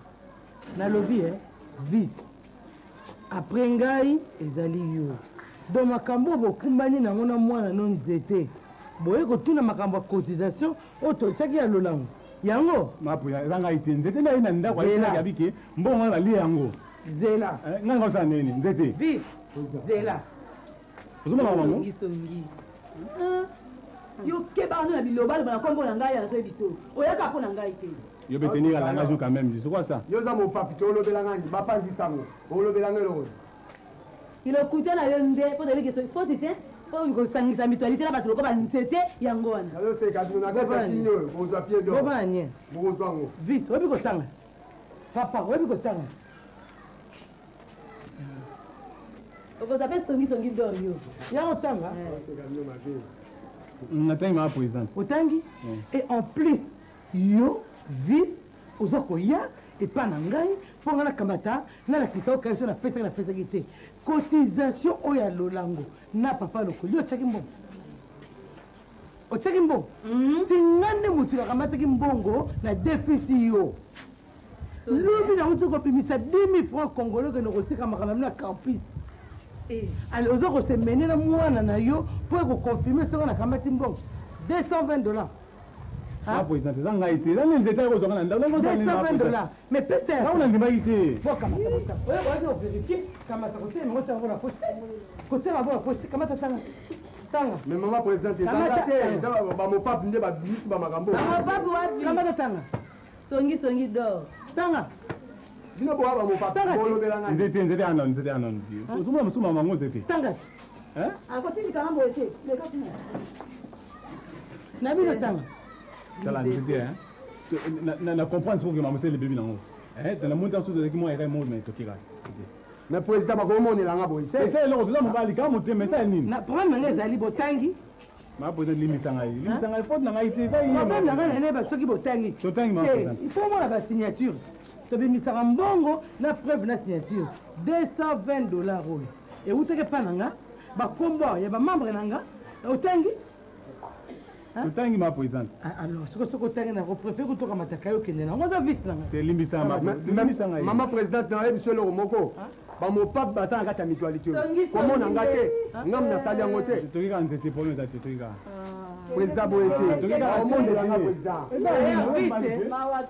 nalobi e vice après ngai ezali yo. Donc makambo oyo bokumbani nango na mwana no Nzete, boye kotuna makambo ya cotisation oyo totiaki ya Lolango yango. Mapuya eza ngai te. Nzete nde aye na ndako, ayesinaki abi ke mbongo wana balie yango. Zela. Ngai ngosala nini, Nzete? Vice, zela. Ozomona bango. Songisongi. Yo keba wana na bilobaloba na nkombo na ngai. Nazoyebi biso oyaka mpo na ngai te. Yo mpe tenir langage quand même, c'est quoi ça? Yo oza mopapi te, olobela ngai bapanzi sango, olobela ngai eloko. Ilokuta na yo nde mpo toyebi ke foti te, mpo kosangisa mutualité na bato lokola banzete yango wana. Nazoseka bino na kati ya kini oyo bokozwa pied d'or. Bobana nie. Bokozwa yango. Vice, oyebi kotanga te? Papa, oyebi kotanga te? Okozwa mpe songisongi d'or yo. Ya kotanga. Nazoseka bino mabe. Natangi, mama présidente. Otangi. Et en plus yo vice oza koya epa na ngai mpo ngai nakamata nalakisa yo kaye so napesaki, napesaki te cotisation oyo ya Lolango na papa Lokoli. Yo otiaki mbongo, otiaki mbongo. Si ngai nde motu nakamataki mbongo na defisi yo, lobi nauti kobimisa 10 000 francs congolais, okende kotika makambo na campus. Ale oza kosemene na mwana na yo mpo ekoconfirme soki nakamati mbongo 220 $. Ma présidente, eza ngai te, eza nde Nzete akozwanga na ndako. 220 $, mais pesa. Ntango nandimaki te. Bo kamata, bota oyo oyo ovérifie. Kamata, kotelema, kotia yango na poche, kotia yango na poche. Kamata, tanga, tanga. Mais mama présidente, ezanga te, eza bamopape nde babimisi bamakambo. Bamopape wapi? Kamata, tanga. Songisongi d'or. Tanga. Bino boya bamopape, bolobela ngai. Nzete, Nzete ya nano, Nzete ya nano ti ozomona mosusu mama yango, Nzete. Tanga. Akotindikanga boye te, leka kuna. Na bino, tanga. Tala Nzete, na comprendre soki mama sele bebi nango na moni ntango soki ezalaki mwa erreur moko, mais toki kaka. Mais président, bakomonelanga boye te. Esa eloko toza mobali kaka motema esa nini? Na problème na ngai ezali botangi. Ma président, limbisa ngai, limbisa ngai, faute na ngai te, eza ye. Problème na ngai nayeba soki botangi. Totangi, ma présidente. Il faut omona basignature. Tobimisaka mbongo na preuve na signature. 220 $ oyo ewutaki epa na nga, bakombo ya bamembre na nga. Otangi? Totangi, ma présidente. Alors soki otangi, na kopréféré kutokamataka yo okende nango, oza vice na ngai. Te, limbisa limbisa ngai. Mama présidente, nayebi so eloko moko, bamopape baza na kati ya mutualité oyo, komona nga te, ngam nasali yango te. Toki kaka, Nzete, problème eza te, toki kaka. Président, boye te, omondelanga président.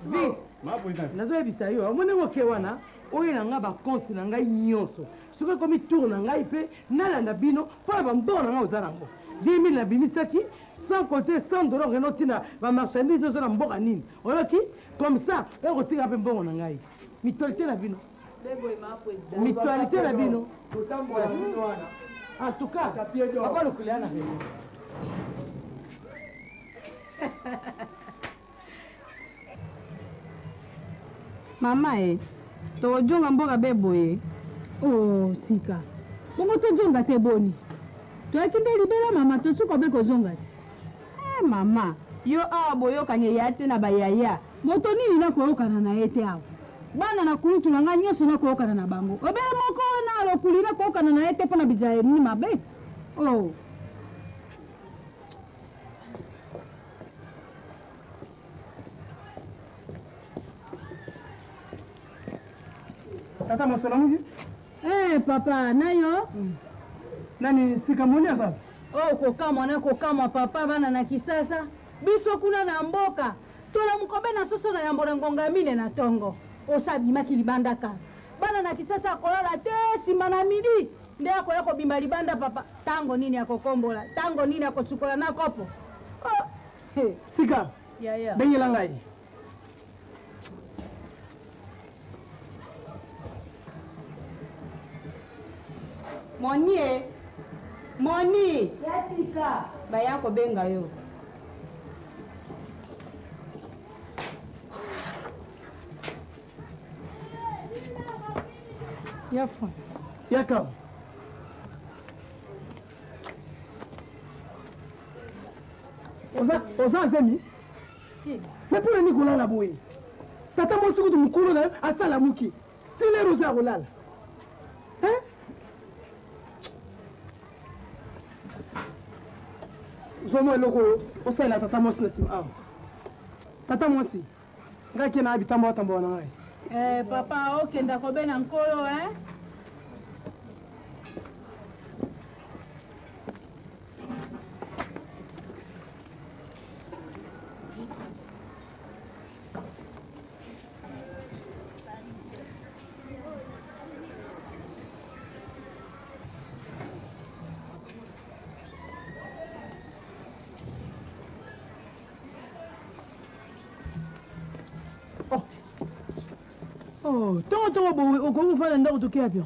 Vice, Ma présidente. Nazoyebisa yo, omoni ngo ke wana. Oyela nga bacompte na ngai nyonso. Soki ekomi tour na ngai mpe nalanda bino mpo na bambongo na ngai oza nango. 10 000 nabimisaki sans compter 100 dollars okende otinda bamarchandise oza na mboka nini. Oyoki? Comme ça, oyo kotika mpe mbongo na ngai. Mutualité na bino. Mutualité na bino. En tout cas, papa Lokuli ana raison. Mama e, tokojonga mboka be boye? Oh, sika. Bongo tojonga te boni? Toyaki nde libela mama, tosuka be kozonga te. Eh mama, yo awa boyokani eya te na ba yaya. Moto nini nakoyokana na ye te awa? Bana na kulutu na ngai nyonso nakoyokana na bango. Obele moko wana Lokuli nakoyokana na ye te mpo na bizaleli mabe. Oh. Tata mwasi olamuki? Eh, papa, na yo? Nani sika moni aza? Oh, kokamwa na kokamwa papa, bana na Kisasa. Biso kuna na mboka, tolamuka be na soso na yambo na ngonga ya mine na tongo. Osa abimaki libanda kala. Bana na Kisasa akolala te nsima na midi nde akoya kobima libanda papa. Tango nini akokombola, tango nini akosukola na kopo. Oh, he. Sika, Yaya. bengela ngai. Moni e. Moni. Ya sika. Baya kobenga yo. Ya fa. Yaka. Oza oza zemi? Me mpo na nini kolala boye? Tata mwasi kutu mokolo na yo asala muki. Ti lero oza ya kolala. Hein? Zwa mwa eloko oyo osalela tata mwasi na nsima awa. Tata mwasi, ngai ke na bitambola tambola na ngai. Eh, papa, okenda kobena nkolo, eh? Oh, tongo tongo boye okoki kofanda ndako tokeya pio.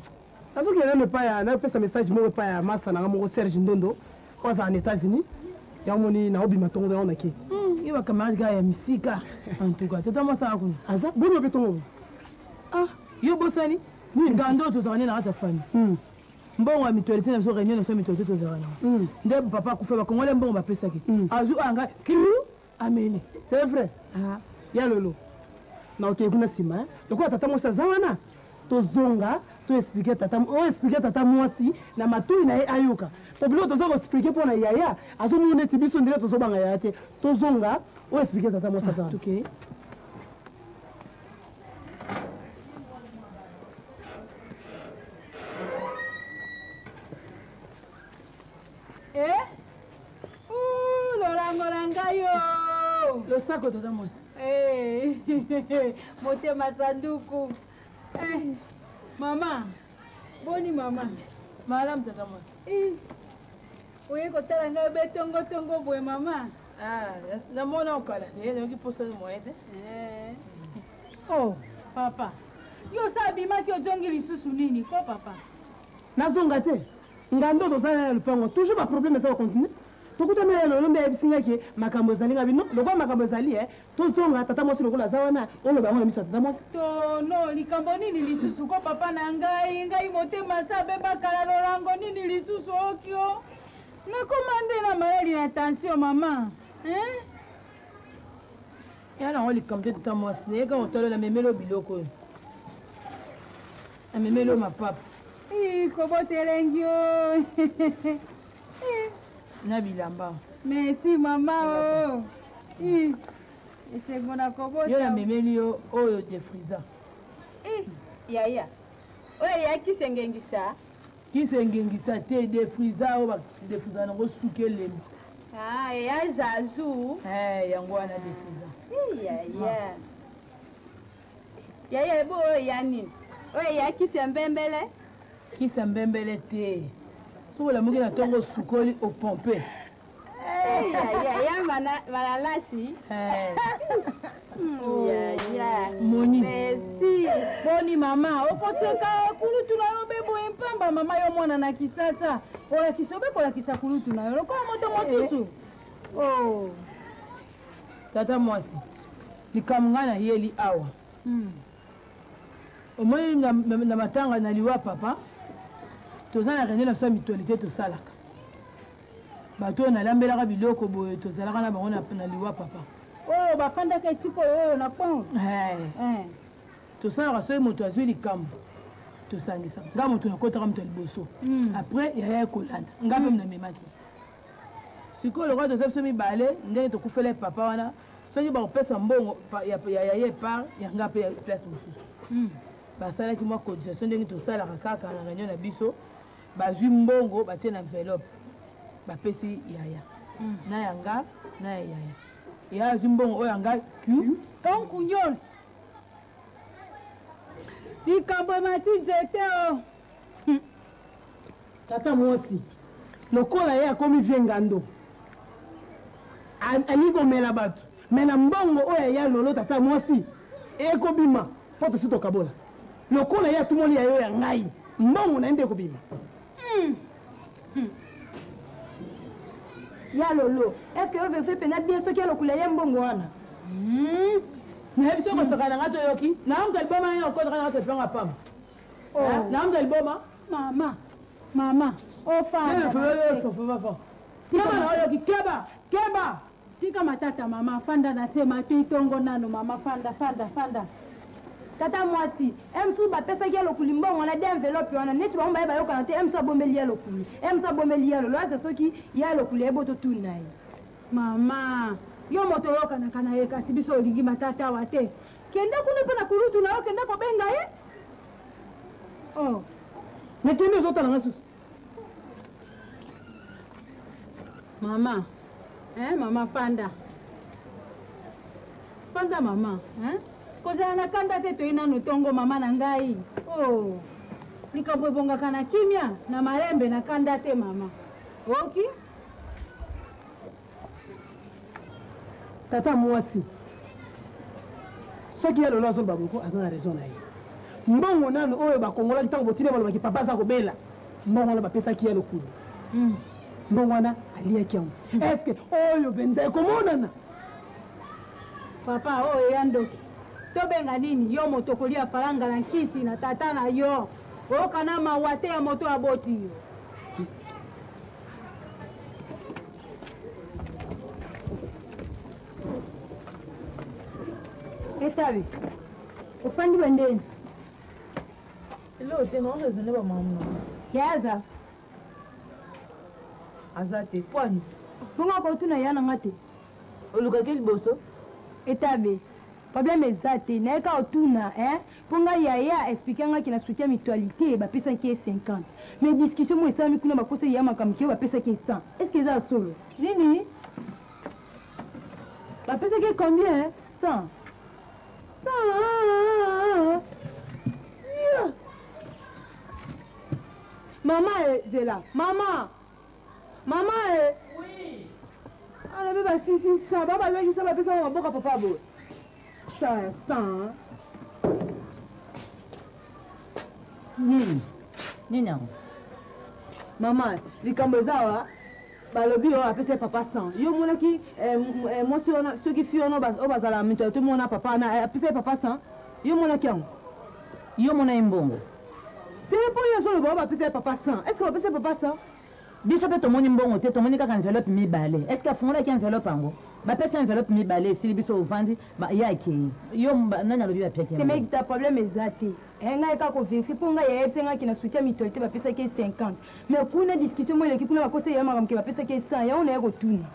Nazokende nano epai ya napesa message moko epai ya masta na nga moko Serge Ndondo oyo azala na États-Unis. Yango moni naobima tongo yango na keti. Ye ba camarade kaka ya misika. En tout cas, tata mwasi aza kuna. Aza boni obe tongo boye? Ah, yo bosani? Ngando tozalaka nde na kati ya famille. Mbongo ya mutualité na biso, réunion na biso ya mutualité tozalaka nango. Nde papa akufa bakongole mbongo bapesaki. Azwi oyo anga kiru ameli. C'est vrai. Ah. Ya lolo. Na okei kuna nsima, hein? Lokola tata mwasi aza wana, tozonga to expliquer tata, o expliquer tata mwasi na matoi na ye ayoka. Po biloko toza ko expliquer mpo na yaya, azomona neti biso ndenge tozobanga yaya te. Tozonga, o expliquer tata mwasi aza wana. Okay. Eh? Ouh, lolango na ngai yo. Losako tata mwasi. Eh, motema sanduku. Eh, mama, boni mama. Malamu tata mwasi. Eh, oye kotala ngai be tongo tongo boye mama. Ah, namona okala te, nayoki posa moyen te. Eh. Oh, papa. Yo osa abimaki ozongi lisusu nini ko papa? Nazonga te. Ngando tozala na lupango, toujours ba problème eza ko continuer. Tokutami na lolo nde ayebisi ngai ke makambo ezali ngai bino lokola makambo ezali eh, tozonga tata mwasi lokola aza wana oloba yango na miso ya tata mwasi. Tono likambo nini lisusu ko papa na ngai, ngai motema sa beba kala lolango nini lisusu okio. Nakoma nde na maladi na tension mama. Hein? Ya nango likambo te tata mwasi, naye kaka kotala na memelo biloko oyo. Na memelo mapapa. Ih, kobota elengi o. Na bilamba. Merci mama o. Ih, esengo na kobota. Yo na memeli yo oyo defrisa. Ih, yaya. Oyo ya kisengengisa. Kisengengisa te defrisa oyo ba defrisa nango suki elemba. Ah, ya zazu. Eh, yango wana defrisa. Ih, yaya. Yaya ebo oyo ya nini? Oyo eya kisi ya mbembele. Kisi ya mbembele te. Soki olamuki na ntongo osukoli opompe. Ya mananasi. Moni. Merci. Boni mama, okoseka kulutu na yo be boye mpamba mama yo mwana na Kisasa. Olakisa obe kolakisa kulutu na yo lokola moto mosusu. Oh. Tata mwasi, likambo ngai nayeli awa. Omoni na matanga na liwa papa, toza na réunion na biso ya mutualité tosalaka. Bato oyo nalambelaka biloko boye tozalaka na bango na liwa papa. Oyo bafandaka esika oyo na pont. Tosalaka soki moto azwi likambo tosangisa. Nga moto nakotaka moto ya liboso. Après yaya ekolanda. Nga mpe namemaki. Sikoyo lokola toza biso mibale ndenge tokufela papa wana soki bakopesa mbongo ya yaya epart ya nga mpe ya place mosusu. Basalaki mwa cotisation ndenge tosalaka kaka na réunion na biso. Bazwi mbongo batie na enveloppe bapesi yaya na ya nga na ya yaya. Yaya azwi mbongo oyo ya nga q. Onkunyol likambo emati nzete o. Tata mwasi lokola ye akomi vie ngando alingi komela bato me na mbongo oyo ya lolo tata mwasi ekobima mpo tosi tokabola lokola ye atumoli ya yo ya ngai mbongo na ye nde ekobima. Ya lolo, est-ce que yo vérifie pena bien soki alokula ye mbongo wana? Nayebi soki kosaka na nga toyoki naamza liboma ye okotaka na nga telefone pamba. Naamza liboma. Mama, mama, ofanda. Keba na oyoki, keba, keba. Tika matata mama, fanda na se matoi tongo nano mama, fanda, fanda, fanda. Tata mwasi, MSU bapesaki ya lokuli mbongo na de enveloppe wana neti bango baye bayokana te MSU abombeli ya lokuli. MSU abombeli ya lolo aza soki ya lokuli eboto tuna ye. Mama, yo moto oyokanaka na ye kasi biso olingi matata wa te. Kenda kuna mpe na kulutu na yo kenda kobenga ye. Oh. Mais kende ozotala nga susu. Mama, eh, mama fanda. Fanda mama, eh? Kozala na kanda te toyi nanu tongo mama na ngai. Oh. Likambo ebongaka na kimia, na malembe na kanda te mama. Oki? Tata mwasi, soki ya lolo azoloba boko aza na raison na ye. Mbongo nanu oyo bakongolaki ntango botindi balobaki papa aza kobela, mbongo wana bapesaki ya lokulu. Mbongo wana aliaki yango. Est-ce que oyo mpenza ekomonana? Papa oyo ya ndoki. Tobenga nini yo moto kolia falanga na nkisi na tata na yo. Okana mawa te ya moto aboti yo. Etabi, ofandi bwendeni? Eloko te, na raisonne ba mama. Yaza. Aza te, pwani. Bongo akotuna ya na nga te. Olukaki liboso? Etabe, problème eza te, nayeka otuna, hein? Mpo ngai yaya expliquer nga ki na soutien mutualité bapesaki ye 50. Mais discussion mo esalami kuna bakosa ya makambo ki bapesaki ye 100. Est-ce que eza solo? Nini? Bapesaki ye combien? 100. 100. Sia. Mama e zela. Mama. Mama e. Oui. Ala be ba sisi sa ba bazaki sa bapesa ba boka papa bo. 100 100. Nini? Nini yango? Mama, likambo eza awa balobi oyo apesa ye papa 100. Yo omonaki mwasi wana soki fi wana oyo bazala mito ya tomona papa wana apesa ye papa 100. Yo omonaki yango? Yo omona ye mbongo? Te mpo yo ozoloba oyo bapesa ye papa 100. Est-ce que bapesa ye papa 100? Biso mpe tomoni mbongo te, tomoni kaka enveloppe mibale. Est-ce que afungolaki enveloppe yango? Bapesa enveloppe mibale esili biso ovandi ye akei. Yo nani alobi bapesi ye mbongo? Semeki problème eza te. Ngai kaka kovérifie mpo ngai yayebisa ngai ki na soutien mutualité bapesaki ye 50. Mais kuna discussion mo eleki kuna bakosa ya makambo ke bapesaki ye 100. Yango naye kotuna.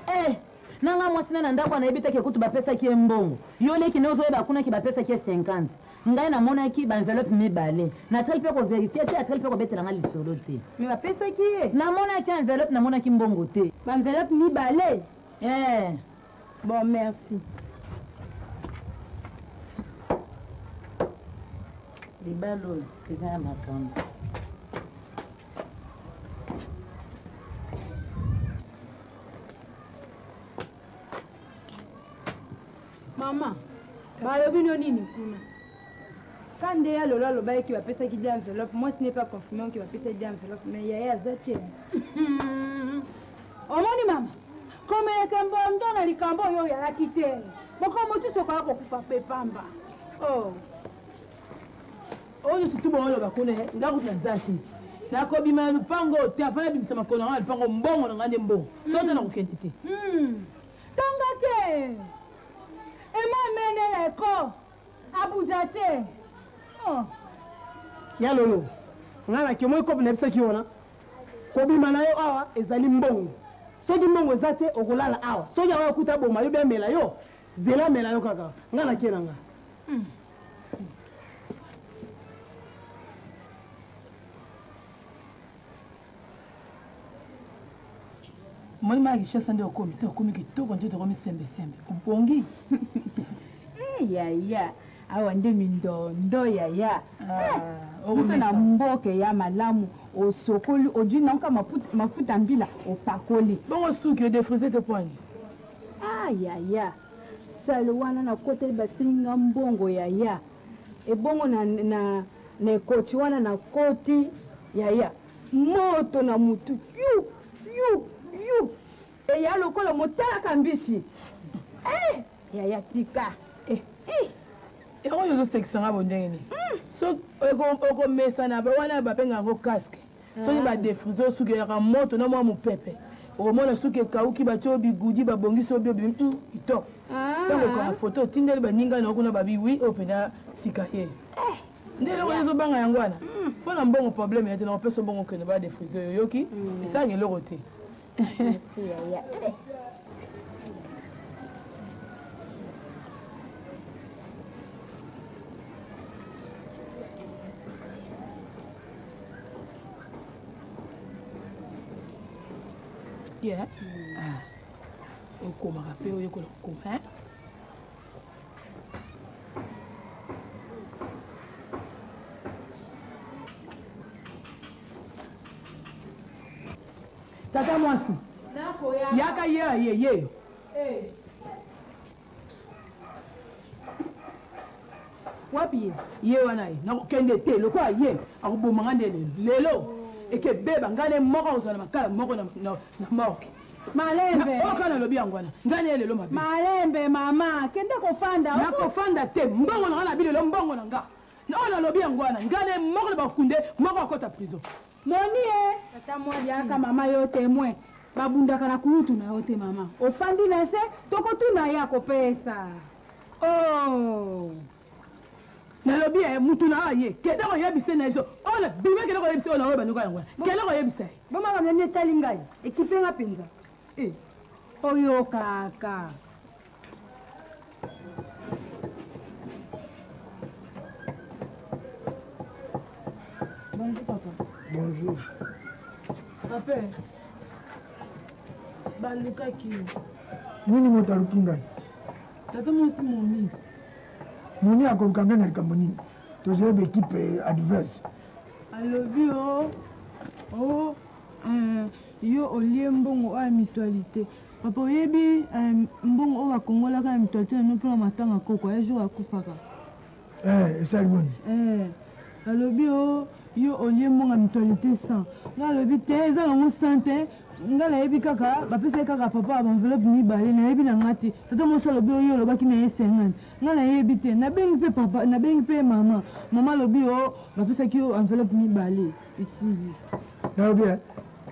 Na ngai mwasi na ndako nayebi te ke kutu bapesaki ye mbongo. Yo leki nde ozoyeba kuna ke bapesaki ye 50. Ngai namonaki ba enveloppe mibale. Natikali mpe kovérifie te, atikali mpe kobetela ngai lisolo te. Mais bapesaki ye? Namonaki enveloppe, namonaki mbongo te. Ba enveloppe mibale? Bon, merci. Libala oyo eza ya makambo. Mama, balobi no nini kuna? Ka nde ya lolo alobaki ke bapesaki de enveloppe, moi ce n'est pas confirmé ke bapesaki de enveloppe, mais yaya aza te. Omoni mama, komeleka mbondo na likambo oyo oyalaki te. Mokolo mosusu okoya kokufa mpe pamba. Oh. Oyo nyonso tu booloba kuna eh, nga kutu naza te. Nakobima na lupango te afin nabimisa makolo na nga na lupango mbongo na nga nde mbongo. Soki te nakokende te. Tonga te. Ema menele ko. Abuja te. Oh. Ya lolo, nga na ke moi kope nayebisaki yo wana, kobima na yo awa ezali mbongo. Soki mbongo eza te okolala awa. Soki awa akuta aboma yo be amela yo, zela amela yo kaka. Nga na ke na nga. Omoni maya Kinshasa nde okomi te, okomi kitoko nzoto ekomi sembe sembe, obongi. Eh yaya, awa nde mindondo yaya. Ah, biso na mboka ya malamu, osokoli, ojui nanka mafuta mbila, opakoli. Bongo suki odefrise te pwani? Ah yaya, sale wana nakoteli basengi nga mbongo yaya. Ebongo na na na ekoti wana nakoti yaya. Moto na mutu yu yu yu eya lokola motalaka mbisi eh yaya tika eh eh yango oyo ozosekisa nga bo ndenge nini hmm. so okomesana wana babenga yango casque soki ah. badefrise oyo suki eyaka moto na mwa mopepe okomona suki ekauki batye oyo bigudi babongisi oyo biobi hmm, kitoko ah. ntango okanga foto otindeli baninga na yo kuna babi wi oyo mpenza sika ye eh. Nde eloko ozo banga yango wana? Mpo na mbongo problème ya te na kopesa mbongo okende ba defrise oyo oyoki? Esalaka eloko te. Merci yaya. Yeah. Ah. Okomaka mpe oyekola kokoma hein? Tata mwasi yaka ye aye yeyo eh. Wapi ye? Ye wana ye nakokende te lokola ye akoboma nga nde lelo lelo ekebeba ngai ne moko akozala na makala moko na, na, na morgue Malembe. Oyo kaka nalobi yango wana. Ngai naye lelo mabe. Malembe mama, kende kofanda. Nakofanda te. Mbongo na ngai na lelo mbongo na nga. Oyo nalobi yango wana. Ngai naye moko na bakunde moko akota prison. Moni e. Tata mwasi yaka mama yo temoin. Babundaka na kulutu na yo te mama. Ofandi na se, tokotuna ye akopesa. Oh. Nalobi eh, mutu na aye kende koyebisa na biso oyo na bima kende koyebisa oyo na oyo banuka yango wana kende koyebisa ye. Bomaka nani etali ngai ekipe nga mpenza eh. Oyokaka. Bonjour papa. Bonjour. Papa, balukaki yo. Nini moto aluki ngai? Tata mwasi Moni. Moni akoluka ngai na likambo nini? Tozali ba equipe adverse. Alobi o o eh, yo olie mbongo oyo ya mutualité. Papa oyebi eh, mbongo oyo bakongolaka ya mutualité na bino mpona matanga koko ya jour akufaka. Eh, esali boni? Eh, alobi o yo olie mbongo ya mutualité 100. Ngai alobi te eza nango 100 te. Ngai nayebi kaka bapesaki kaka papa ba enveloppe mibale nayebi na ngai te. Tata mwasi alobi oyo olobaki na ye 50. Ngai nayebi te. Nabengi mpe papa, nabengi mpe mama. Mama alobi o bapesaki yo enveloppe mibale esili. Nalobi eh,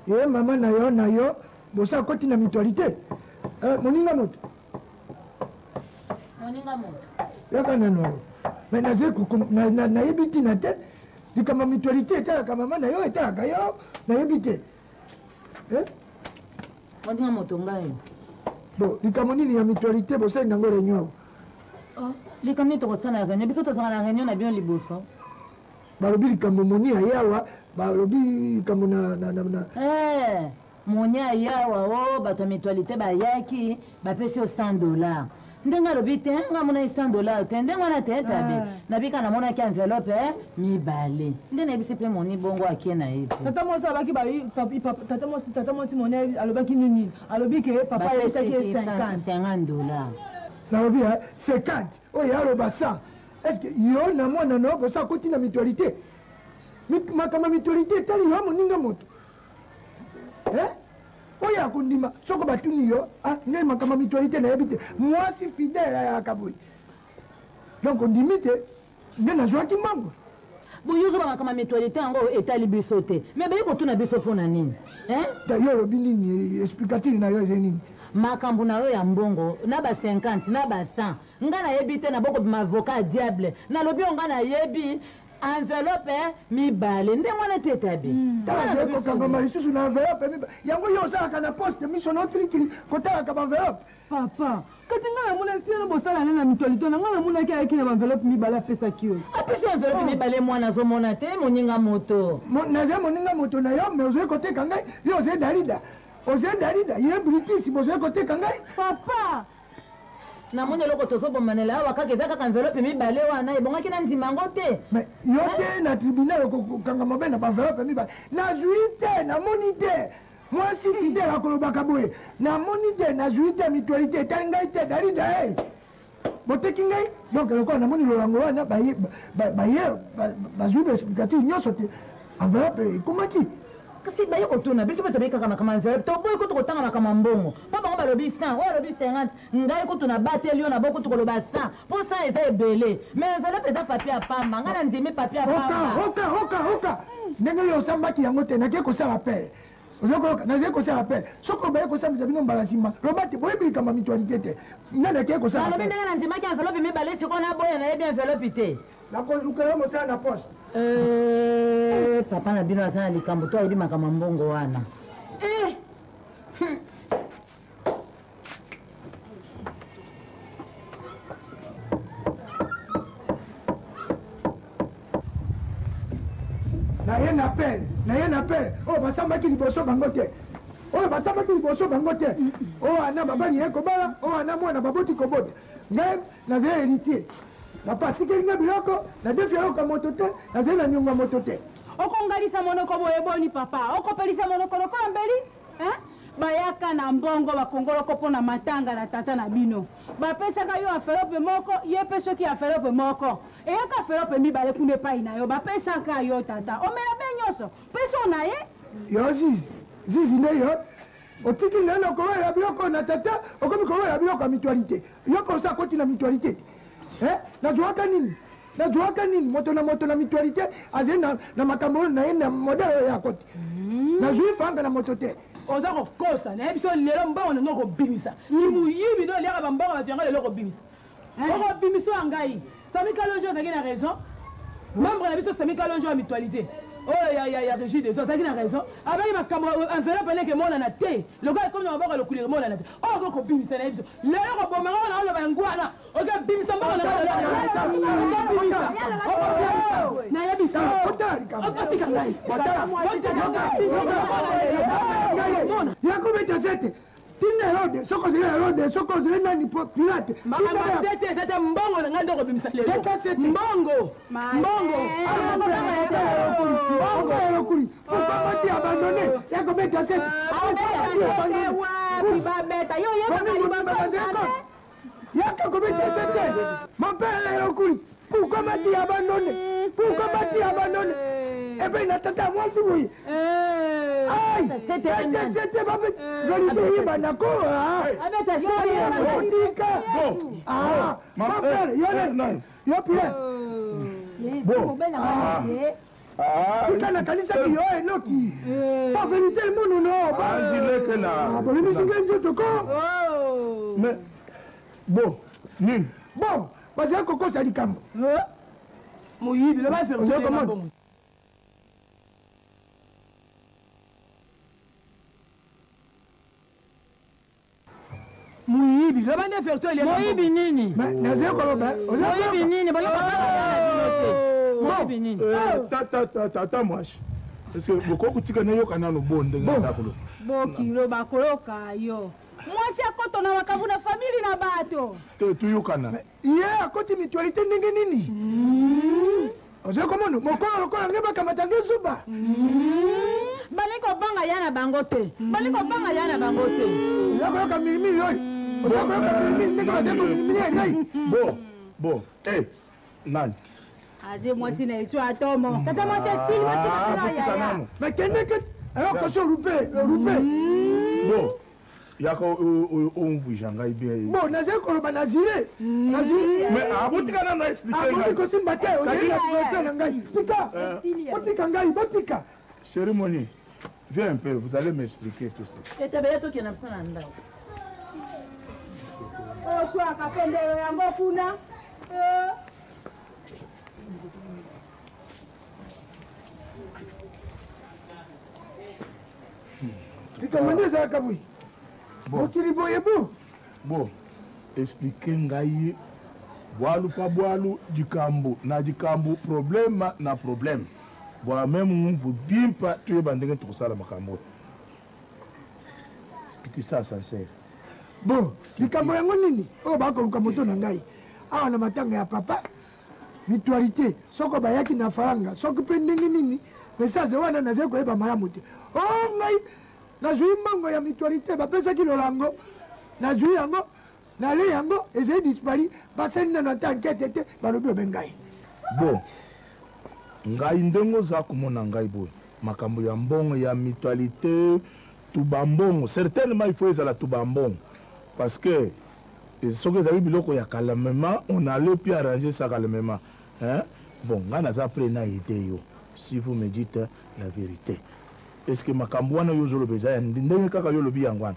ye mama na yo na yo bosa akoti na mutualité. Eh, moninga moto. Moninga moto. Yaka nanu awa. Mais nazali nayebi ntina te. Likambo ya mutualité etalaka mama na yo etalaka yo nayebi te. Eh? Moninga moto ngai. Bon, likambo nini ya mutualité bosali nango réunion awa? Oh, likambo nini tokosala réunion? Biso tozalaka na réunion na bino liboso. Balobi likambo moni aye awa, balobi likambo na na na, na. Eh, moni aye awa o oh, bato ya mutualité bayaki, bapesi yo 100 dollars. Ndenge alobi te, nga amonaki 100 dollars te, ndenge wana te tabi. Ah. Nabika namonaki enveloppe mibale. Nde nayebisi mpe moni bongo ake na ye mpe. Tata mwasi alobaki ba tata mwasi tata mwasi moni alobaki nini? Alobi ke papa ayebisaki ye 50. 50 dollars. Nalobi 50 oyo aloba 100. Est-ce que yo na mwana na yo bosa akoti na mutualité? Makambo ya mutualité etali yo moninga moto. Eh? Oyo akondima soko batuni yo ah, ngai makambo ya mutualité nayebi te. Mwasi fidèle ayaka boye. Donc ondimi te nde nazwaki mbongo. Boyo ozoba makambo ya mutualité yango etali biso te. Mais baye kotuna biso mpo na nini? Hein? Yo olobi nini? Explicative na yo eza nini? Makambo na yo ya mbongo na ba 50 na ba 100 nga nayebi te, na bokobima avocat ya diable. Nalobi oyo nga nayebi enveloppe mibale ndenge wana te etabi. Tala ye kokangama lisusu na enveloppe mibale yango yo osalaka na poste miso na okilikili kotalaka ba enveloppe. Papa, kati nga namona fiano bosala na mutualité na nga namonaki ayaki na ba enveloppe mibale apesaki yo. Apesi enveloppe mibale mwana azomona te moninga moto. Nazali moninga moto na yo mais ozali koteka ngai, yo ozali Dalida. Ozali Dalida, ye Brutus bozali koteka ngai. Papa, namoni eloko tozobomanela awa kaka eza kaka enveloppe mibale wana ebongaki na ndima yango te. Mais yo te na tribunal okokanga mabe na ba enveloppe mibale. Nazwi te, namoni te. Mwasi fidèle akolobaka boye, namoni te, nazwi te, mutualité etali ngai te, Dalida e. Boteki ngai, donc lokola namoni lolango wana baye baye bazwi ba explicative nyonso te, enveloppe ekomaki. Kasi baye kotuna biso mpe tobeyi kaka makambo ya enveloppe, toboyi kutu kotanga makambo ya mbongo mpo bango balobi 100, oyo alobi 50, ngai kutu nabateli yo na bo kutu koloba 100 mpo 100 eza ebele, mais enveloppe eza papier ya pamba, ngai nandimi papier ya pamba. Oka, oka, oka, ndenge yo osambaki yango te, nakei kosala appel. Oza koyoka, nazali kosala appel. Soki obaye kosambisa bino mbala nsima, loba te boyebi likambo ya mutualité te. Nani akei kosala Nalobi appel? ndenge nandimaki enveloppe mibale, sikoyo naboya nayebi enveloppe te. Nakolukela yo mosala na poste. Papa na bino aza na likambo to ayebi makambo ya mbongo wana. Naye na appel, naye na appel. Oyo basambaki liboso bango te. Oyo basambaki liboso bango te. Oyo ana babali ye kobala, oyo ana mwana baboti kobota. Ngai nazali héritier. Papa atikeli ngai biloko, nadefi eloko ya moto te, nazali na niongo ya moto te. Okongalisa monoko boye boni papa? Okopelisa monoko lokola mbeli? Hein? Bayaka na mbongo bakongoloko mpo na matanga na tata na bino. Bapesaka yo enveloppe moko, ye mpe soki enveloppe moko. Eyaka enveloppe mibale kuna epai na yo, bapesaka yo tata. Omela be nyonso, pesa oyo na ye. Yo Zizi, Zizi nde yo otiki nano kowela biloko na tata, okomi kowela biloko ya mutualité. Yo mpe osa koti na mutualité te. Hein? Nazuaka nini? Nazuaka nini? Moto na moto na mutualité azali na makambo oyo na ye na modèle oyo ya koti. Nazui fanga na moto te. Oza kokosa, nayebi so lelo mbongo na ngo kobimisa. Ni moyibi nde oliaka ba mbongo bato yango lelo kobimisa. Okobimisa oyo ya ngai. Sami Kalonji ozalaki na raison. Membre na biso Sami Kalonji ya mutualité. Oyo ya régie des eaux azalaki na raison. Abaki makambo enveloppe eleke emonana te. Lokola ekomi na maboko ya lokuli emonana te. Oyo okoki kobimisa nayebi so. Lelo koboma ngo na oloba yango wana. Okobimisa mbongo na ngai lelo. Okobimisa. Okobimisa. Nayebi so. Otika ngai. Otika ngai. Yakobeta sete. Tinda Herode, soko ozali Herode, soko ozali nani Pilate. Makambo ya sete eza te mbongo na ngai nde okobimisa lelo. Mbongo. Mbongo. Mbongo ya lokuli. Pourquoi m'as-tu abandonné? Yakobeta sete. Wapi babeta yo oyebaka liboso jamais. Yaka kobeta sete. Mon père ya lokuli. Pourquoi m'as-tu abandonné? Pourquoi m'as-tu abandonné? Eh ben, na tata mwasi boye. Aïe! Sete, sete, babe. Vérité, yeba nako, ah. Otika. Ah, mon frère, yo ne. Yo Pierre. Bon. Ah. Tika nakanisaki yo enoki. Pa vérité monono. Angileke na. Bolimisi ngai nzoto ko. Mais bon, nini? Bon, bazali kokosa likambo. Moyibi, loba vérité na bongo. Moyibi, loba nde vérité eliaka. Moyibi nini? Nazali koloba. Moyibi nini? Boyoka kaka na bino te. Moyibi nini? Tata, tata mwasi. Est-ce que bokoki kotika nayoka nano bo ndenge naza koloba? Bokilo bakoloka yo. Mwasi akoto na makambo na famili na bato. Te tuyokana. Ye akoti mutualité ndenge nini? Ozali komona mokolo lokola nge bakamata nge zuba. Balingi kobanga ya na bango te. Balingi kobanga ya na bango te. Oza koyoka milimili oyo. Oza koyoka milimili ndenge bazali komilimili ya ngai. Bon, bon, eh, nani? Aze mwasi na etio atomo. Tata mwasi asili Ah, botika nanu. Mais kende ke alors koso rupe rupe. Bon, yaka omvuija ngai bien. Bon, nazali koloba na zile. Na zile. Mais ah, botika nanu na expliquer Akoki ngai. kosimba te, ozali na adversaire na ngai. Tika. Botika ngai, botika. Chérie Moni, viens un peu, vous allez m'expliquer tout ça. Etabeya tokenda biso na ndako. Otwaka mpe ndelo yango kuna. Eh. Likambo nde ezalaka boye. Mokili boye bo. Bon, expliquer ngai bwalu pa bwalu likambo na likambo problème na problème. Bwa meme ngumvu bimpa toyeba ndenge tokosala makambo oyo. Kitisa ascenseur. Bon, likambo yango nini oyo bakoluka moto na ngai awa na matanga ya papa mutualité soko bayaki na faranga soki mpe ndenge nini message wana nazali koyeba malamu te. O ngai nazwi mbongo ya mutualité bapesaki lolango nazwi yango nale yango ezali dispari basali nano ata enquête te balobi obe ngai. Bon, ngai ndenge oza komona ngai boye makambo ya mbongo ya mutualité tuba mbongo certainement il faut ezala tuba mbongo parce que soki ezali biloko ya calmement on allait puis arranger ça calmement hein? Bon, ngai naza prêt na aider yo si vous me dites la vérité. Est-ce que makambo wana yo ozoloba eza ya ndenge kaka yo olobi yango wana?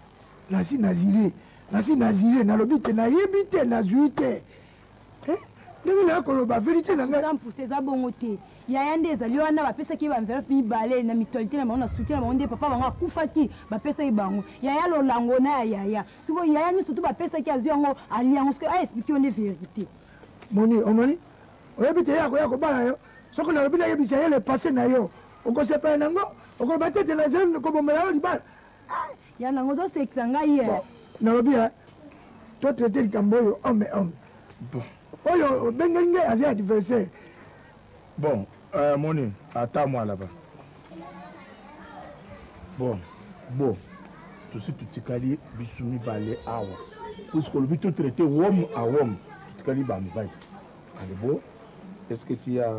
Nasi nazile, nasi nazile, nalobi te, nayebi te, nazwi te. Eh, ndenge naya koloba vérité na ngai. Eza mpuse, eza bongo te. Yaya nde ezali wana bapesaki ye baenveloppe mibale na mutualité na bango na soutien na bango nde papa bango akufaki bapesaki bango. Yaya lolango na ya yaya. Sikoyo yaya nyonso tu bapesaki azwi yango ali yango sikoyo a expliquer yo nde vérité. Moni, omoni? Oyebi te ye akoya kobala yo. Soki nalobi nayebisa ye le passé na yo, okosepela nango, okoloba te ete nazali kobomela yo libala. Ya nango ozosekisa ngai ye. Bon, nalobi hein, to traiter likambo oyo homme et homme. Bon. Oyo obengeli ngai azali adversaire. Bon, Moni, attends moi là-bas. Bon, bon. Tosi totikali biso mibale awa. Puisque olobi to traiter homme à homme, totikali ba mibali. Allez, bon. Est-ce que tu as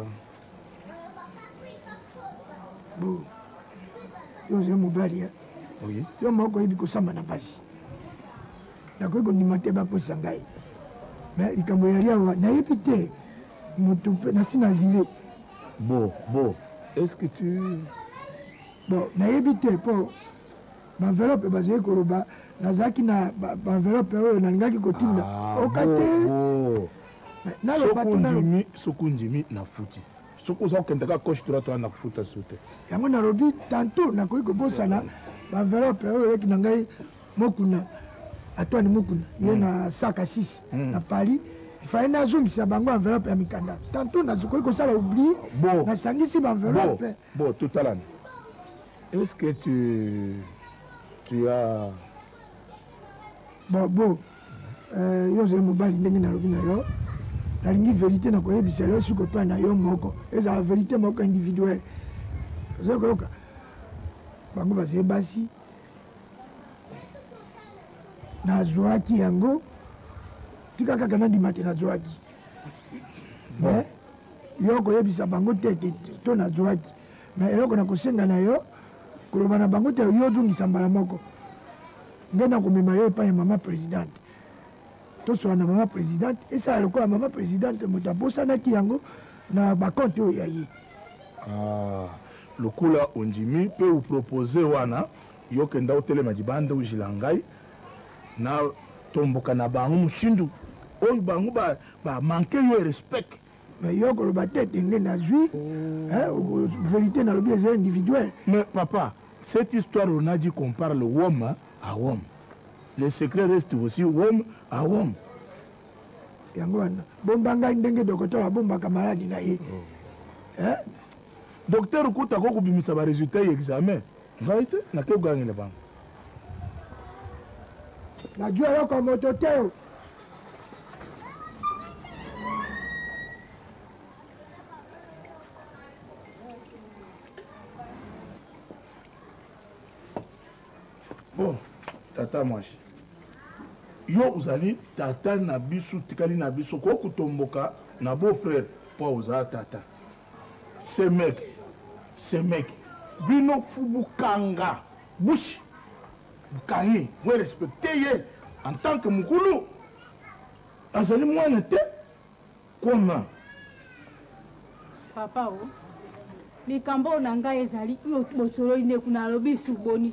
Bon. Yo ozali mobali, hein? Oui. Yo moko oyebi kosamba na basi. Nakoki kondima te bakosa ngai. Mais likambo eyali awa, nayebi te moto mpe nasi nazile. Bon, bon. Est-ce que tu Bon, nayebi te mpo baenveloppe bazali koloba nazalaki na baenveloppe oyo nalingaki kotinda. Ah, Oka bon, te. bon. Mais naloba Soki te, naloba. ondimi, soki ondimi nafuti. Soki oza kokende kaka gauche droite wana nakofuta su te. Yango nalobi tantôt nakoki kobosana baenveloppe oyo eleki na ngai Mokuna, Antoine Mokuna, ye na saka 6 na Paris. Il fallait nazongisa bango enveloppe ya mikanda. Tantôt nakoki kosala oubli, Bon. nasangisi baenveloppe. Bon, bon, totalana. Est-ce que tu as Bon, bon. Yo ozali mobali ndenge nalobi na yo. Nalingi vérité na koyebisa yo soki epai na yo moko. Ezala vérité moko individuelle. Ozali koyoka? Bango bazali basi. Nazwaki yango. Tika kaka nandima te nazwaki. Mais yo koyebisa bango te te to nazwaki. Mais eloko na kosenga na yo, koloba na bango te yo ozongisa mbala moko. Nde nakomema yo epai ya mama présidente. Tosola na mama présidente, esala lokola mama présidente moto abosanaki yango na bacompte oyo ya ye. Ah, lokola ondimi mpe opropose wana, yo kenda otelema libanda ozila ngai na tomboka na bango moshindu oyo bango ba manque yo respect. Mais yo koloba te ete nde nazwi, hein, vérité nalobi eza individuel. Mais papa, cette histoire on a dit qu'on parle homme à homme. Le secret reste aussi homme à homme. Yango wana bomba ngai ndenge docteur abombaka maladi na ye. Hein? Docteur kuta ko kobimisa ba résultat ya examen. Ngai te nake kogangela bango. Najua eloko moto te. Bon, tata mwasi, yo ozali tata na biso, tikali na biso ko kotomboka na beau frère po oza tata. Semeki, semeki, bino fubukanga bouche bukangi, bo respecter ye en tant que mukulu. Azali mwana te koma. Papa o, likambo oyo na ngai ezali oyo bosololi nde kuna alobi su boni.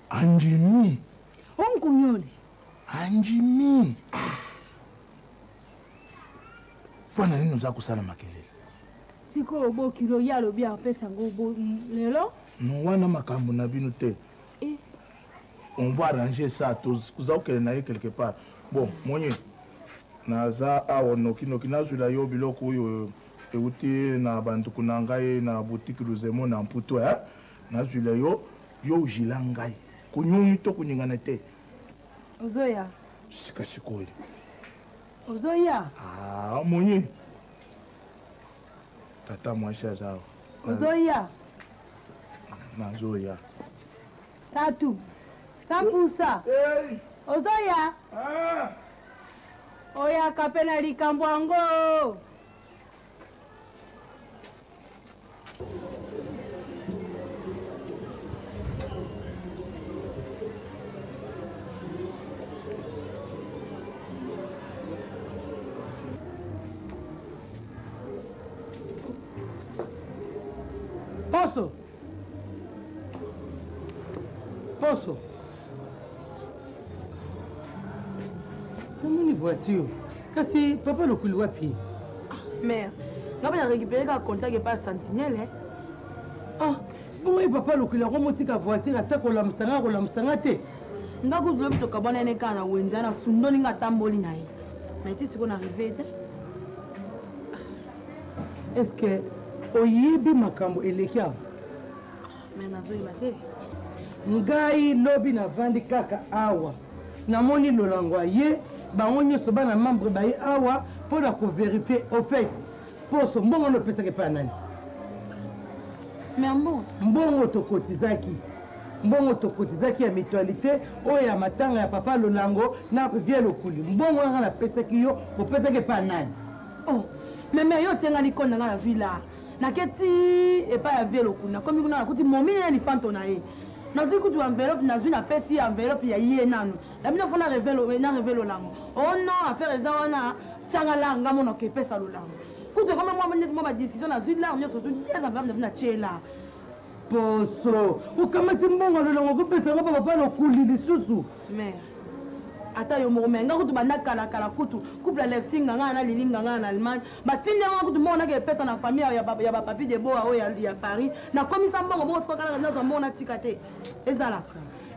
Andimi. Onkunyole. Andimi. Ah. Mpo na nini oza kosala makelele? Sikoyo bokilo ye alobi apesa yango lelo. No wana makambo na bino te. Eh. On va arranger ça, toza kokende na ye quelque part. Bon, monye naza awa noki noki nazwila yo biloko oyo euti na banduku na ngai na boutique Luzemo na Mputu eh? Nazwila yo, yo ojila ngai konyongi to koningana te. Ozoya? Sika sikoyo. Ozoya? Ah, monye tata mwasi aza awa. Ozoya? Nazoya. Tatu, sampusa. Hey. Ozoya? Ah. Oyaka mpe na likambo yango. Poso. Poso. Namoni voiture. Kasi papa lokuli wapi? Ah, mère, nga mpe na récupéré kaka contact epai ya sentinelle. Eh? Ah, bongo ye papa lokuli yango motika voiture ata kolamusa nga kolamusa nga te. Nga kutu lobi tokabwana ene kaka na wenze na sundoli nga atamboli na ye. Mais ti sikoyo na arrive te. Est ce que oyebi makambo eleki awa? Mais nazoyeba te. Ngai lobi navandi kaka awa namoni lolango aye bango nyonso bana membre baye awa mpo na koverifie au fait poso mbongo wana opesaki epai ya nani? Mais mbongo mbongo tokotizaki mbongo tokotizaki ya mutualité oyo ya matanga ya papa Lolango na vie Lokuli mbongo wana napesaki yo opesaki epai ya nani? Oh, mais mais yo otie nga likonda nga nazwi la nake ti epai ya vie Lokuli nakomi kuna nakuti momi ye lifanto na ye nazwi kutu enveloppe nazwi napesi ye enveloppe ya ye nanu na bino fo na reve lolango oh non affaire eza wana tianga lar nga monoko epesa lolango kutu ekomi mwa neti mwa badiscussion nazwi lar nyonso tu des enveloppe nazwi na tie lar poso okamati mbongo ya lolango okopesa yango pa papa Lokuli lisusu mare ata yo moko me nga kutu banda kala kala kutu couple Alexis Nganga na Lili Nganga na Allemagne batindi nga kutu mbongo nake epesa na famille ya ba, ya ba papi de boa oyo ya, ya Paris nakomisa mbongo bongo sikoyo kala nazwa mbongo natika te ezala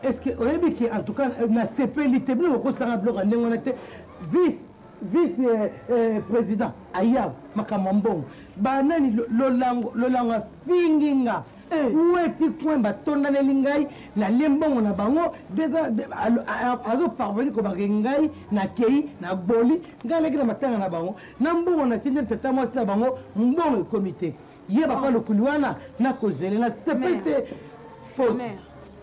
est ce que oyebi ke en tout cas nasepeli te bino bokosanga biloko ya ndenge wana te vice vice eh, eh, président aya makambo ya mbongo banani lolango lolango afingi nga weti coin batondaneli ngai nalie mbongo na bango azoparvenir kobake ngai nakei nagboli ngai naki na matanga na bango na mbongo natindi tata mwasi na bango mbongo ekomi te ye papa Lokuli wana nakozelela sepeli te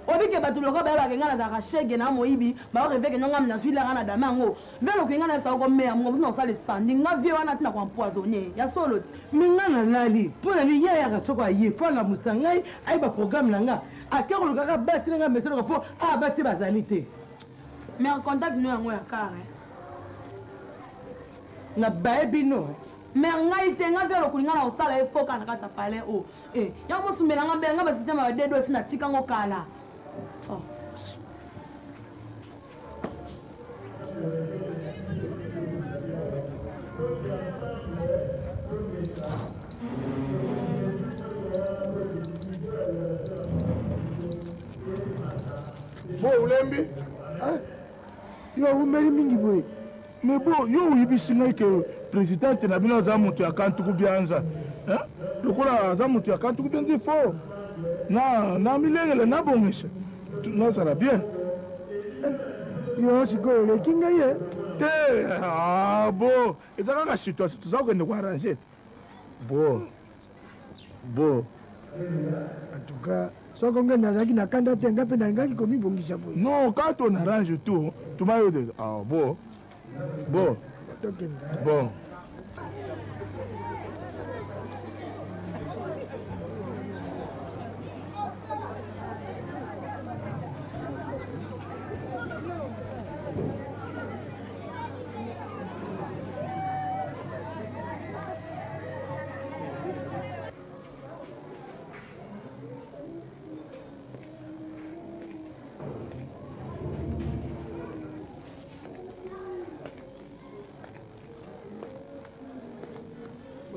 obike bato lokola bayebaka ngai nazalaka shege na moyibi baoreveke no ngai nazwi laka na dame yango ve lokoki ngai nayebisa okomeya mongo mosu na kosala esandi nga vie wana ntina koempoisonne ya solo ti me ngai nalali mpo na nini ye ayaka soko aye fo alamusa ngai ayeba programme na nga ake kolukaka basi na ngai mesalaka mpo awa basi bazali te mais contact no yango ya kare na baye bino mais ngai te ngai vie lokuli ngai na kosala ye foka na kati ya palais o e yango mosumela nga mbe nga basysteme ya badedo esi natika ngo kala oh. Bo olembi? Yo owumeli mingi boye. Mais bo yo oyebisi ngai ke presidente na bino aza moto ya kantuku bianza. Hein? Lokola aza moto ya kantuku bianza il faut. Na na milengele nabongisa nazala bien. Yo sikoyo oleki ngai ye te. Ah, bo eza kaka situation toza kokende koarrange te. Bo bo en tout cas soko ngai nazalaki na kanda te, ngai mpe nalingaki komibongisa boye. Non, quand on arrange tout tumayo de ah bo bo bon.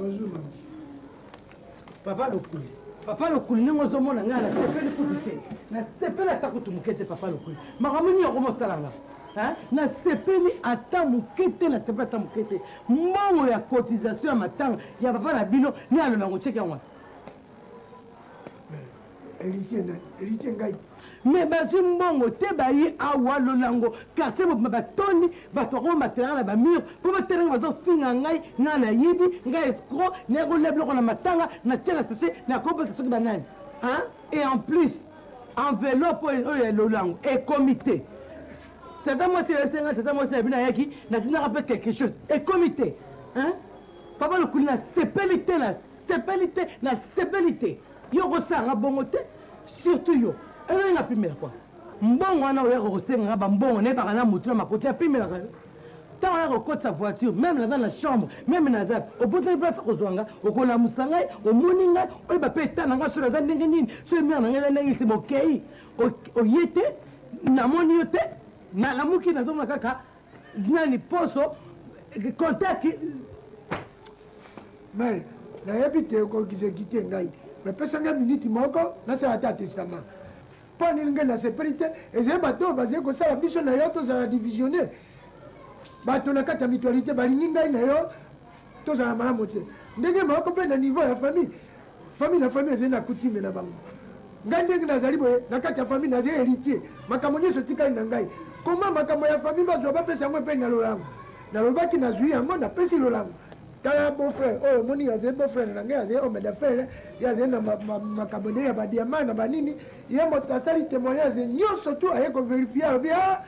Bonjour, maman. Papa Lokuli, papa Lokuli, ndenge ozomona ngai nasepeli kutu te, nasepeli ata kutu moke te. Papa Lokuli, makambo nini yango mosala nga? Nasepeli ata moke te, nasepeli ata moke te. Mbongo ya cotisation ya matanga ya papa na bino nde alolango tieki yango. Héritier nani? Héritier ngai te. Me bazwi mbongo te, baye awa lolango quartier mobima batondi bato bakomatelaka na bamur mpo batelanga, bazofinga ngai, ngai nayibi, ngai escro, naye kolia biloko na matanga, natia na sachet, nakobota soki banani. Et en plus enveloppe oyo ya lolango ekomi te. Tata mwasi ayebisi ngai, tata mwasi na bino ayaki, natindaka mpe quelque chose ekomi te. Papa Lokuli, nasepeli te, nasepeli te, nasepeli te. Yo okosala nga bongo te, surtout yo elongi napimela kwa mbongo wana oyaka kosenga nga bambongo, nayebaka na motu na makoti napimelaka yo. Ntango oyaka kokotisa voiture, meme naza na chambre, meme naza obotani place kozwa nga, okolamusa ngai, omoni ngai, oyeba mpe eta na ngai soki naza ndenge nini, soki mare na ngai eza ndenge nsima. Okei, oye te, namoni yo te, nalamuki nazomona kaka nani poso contact. Mare, nayebi te okokiseki te ngai, mepesa ngai miniti moko nasala ata testament. Mpo nini ngai nasepeli te? Ezali bato oyo bazali kosala biso na yo tozala divisionne. Bato na kati ya mutualité balingi ngai na yo tozala malamu te. Ndenge moko mpe na niveau ya famille, famille na famille ezali na coutume na bango. Ngai ndenge nazali boye na kati ya famille, nazali héritier, makambo nyonso etikali na ngai. Koma makambo ya famille bazwa bapesa yango epai na lolango. Nalobaki nazwi yango, napesi lolango. Tala beau frère oyo omoni, azali beau frère na ngai, azali homme d'affaires, ye azali na makambo ndenge ya badiamant na banini. Ye moto asali témoignage nyonso tu, aye koverifie, alobi: a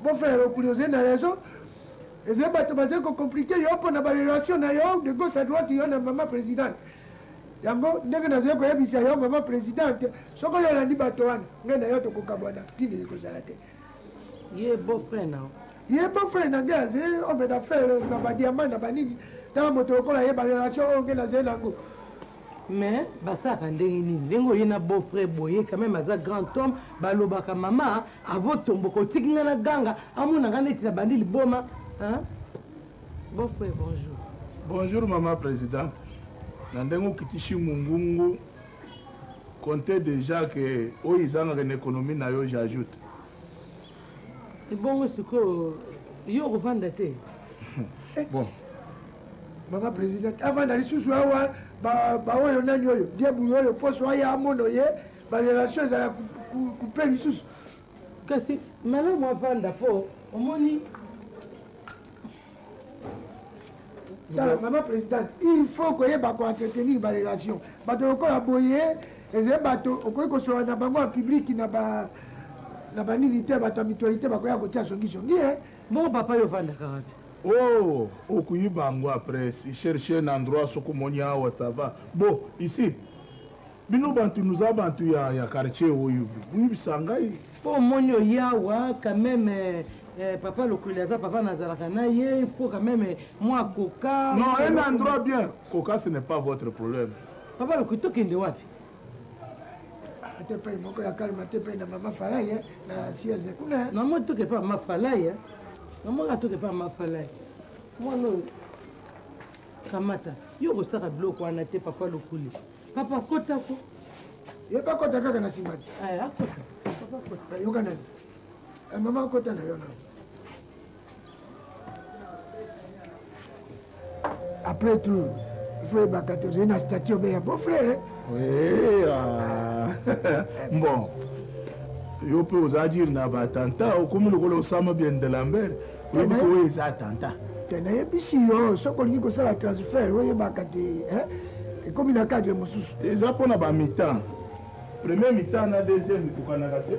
beau frère Lokuli, ozali na raison, ezali bato bazali kocomplike yo mpo na barelation na yo de gauche à droite, yo na mama présidente. Yango ndenge nazali koyebisa yo, mama présidente, soki oyo olandi bato wana, ngai na yo tokokabwana, ntina ekozala te. Ye beau frère na ye, beau frère na ngai azali homme d'affaires na badiamant na banini. Tala moto lokola ye, barelation oyo ngai nazali nango. Mais basalaka ndenge nini? Ndenge oye na beau frère boye, quand même aza grand homme, balobaka mama avant tomboka otiki ngai na ganga, amona ngai neti na bandi liboma. Beau frère, bonjour. Bonjour mama présidente. Na ndenge okitisi mungungu, comptez déjà que oyo ezangaka na économie na yo, j'ajoute. Ebongo sikoyo yo okovanda te? Bon. Mama présidente avanda lisusu awa, baoyo nani oyo diabulu oyo poso aya amono ye, barelation ezala coupe lisusu. Kasi malamu avanda mpo omoni. Tala mama présidente, il faut koyeba koentretenir barelation. Bato lokola boye ezali bato okoki kosolola na bango ya publike na ba na banini te, bato ya mutualité bakoya kotia songisongi. Bongo papa, yo ovandaka wapi? Oh, okuyiba yango après, chercher un endroit soki omoni awa ça va. Bon, ici bino bantu noza bantu ya quartier oyo, boyebisa ngai. Mpo omoni oyawa quand même papa Lokoli aza papa, nazalaka na ye, il faut quand même mwa koka. Non, un endroit bien. Koka, ce n'est pas votre problème. Papa Lokoli, tokende wapi? Ate mpe moko ya kalma te mpe na mama Falai na sieze kuna. Namoni toke mpe mama Falai, namonaka toke mpe mama Falai. Mwana oyo kamata yo kosaka biloko wana te. Papa Lokoli, papa kotako. Ye bakota kaka na nsima te. Akota, papa kota. Yoka nani, mama akota na yo na après tout, il faut yebaka tozali na statut obe ya beau frère. Oui, ah. Bon yo mpe oza dire na batanta okomi lokola osama bien de lambert oyebi ko oyo eza attentat te nayebisi yo soki olingi kosala transfert oyebaka te ekomi na cadre mosusu. Eza mpo na bamitan premier mitan na deuxième ekokanaka te.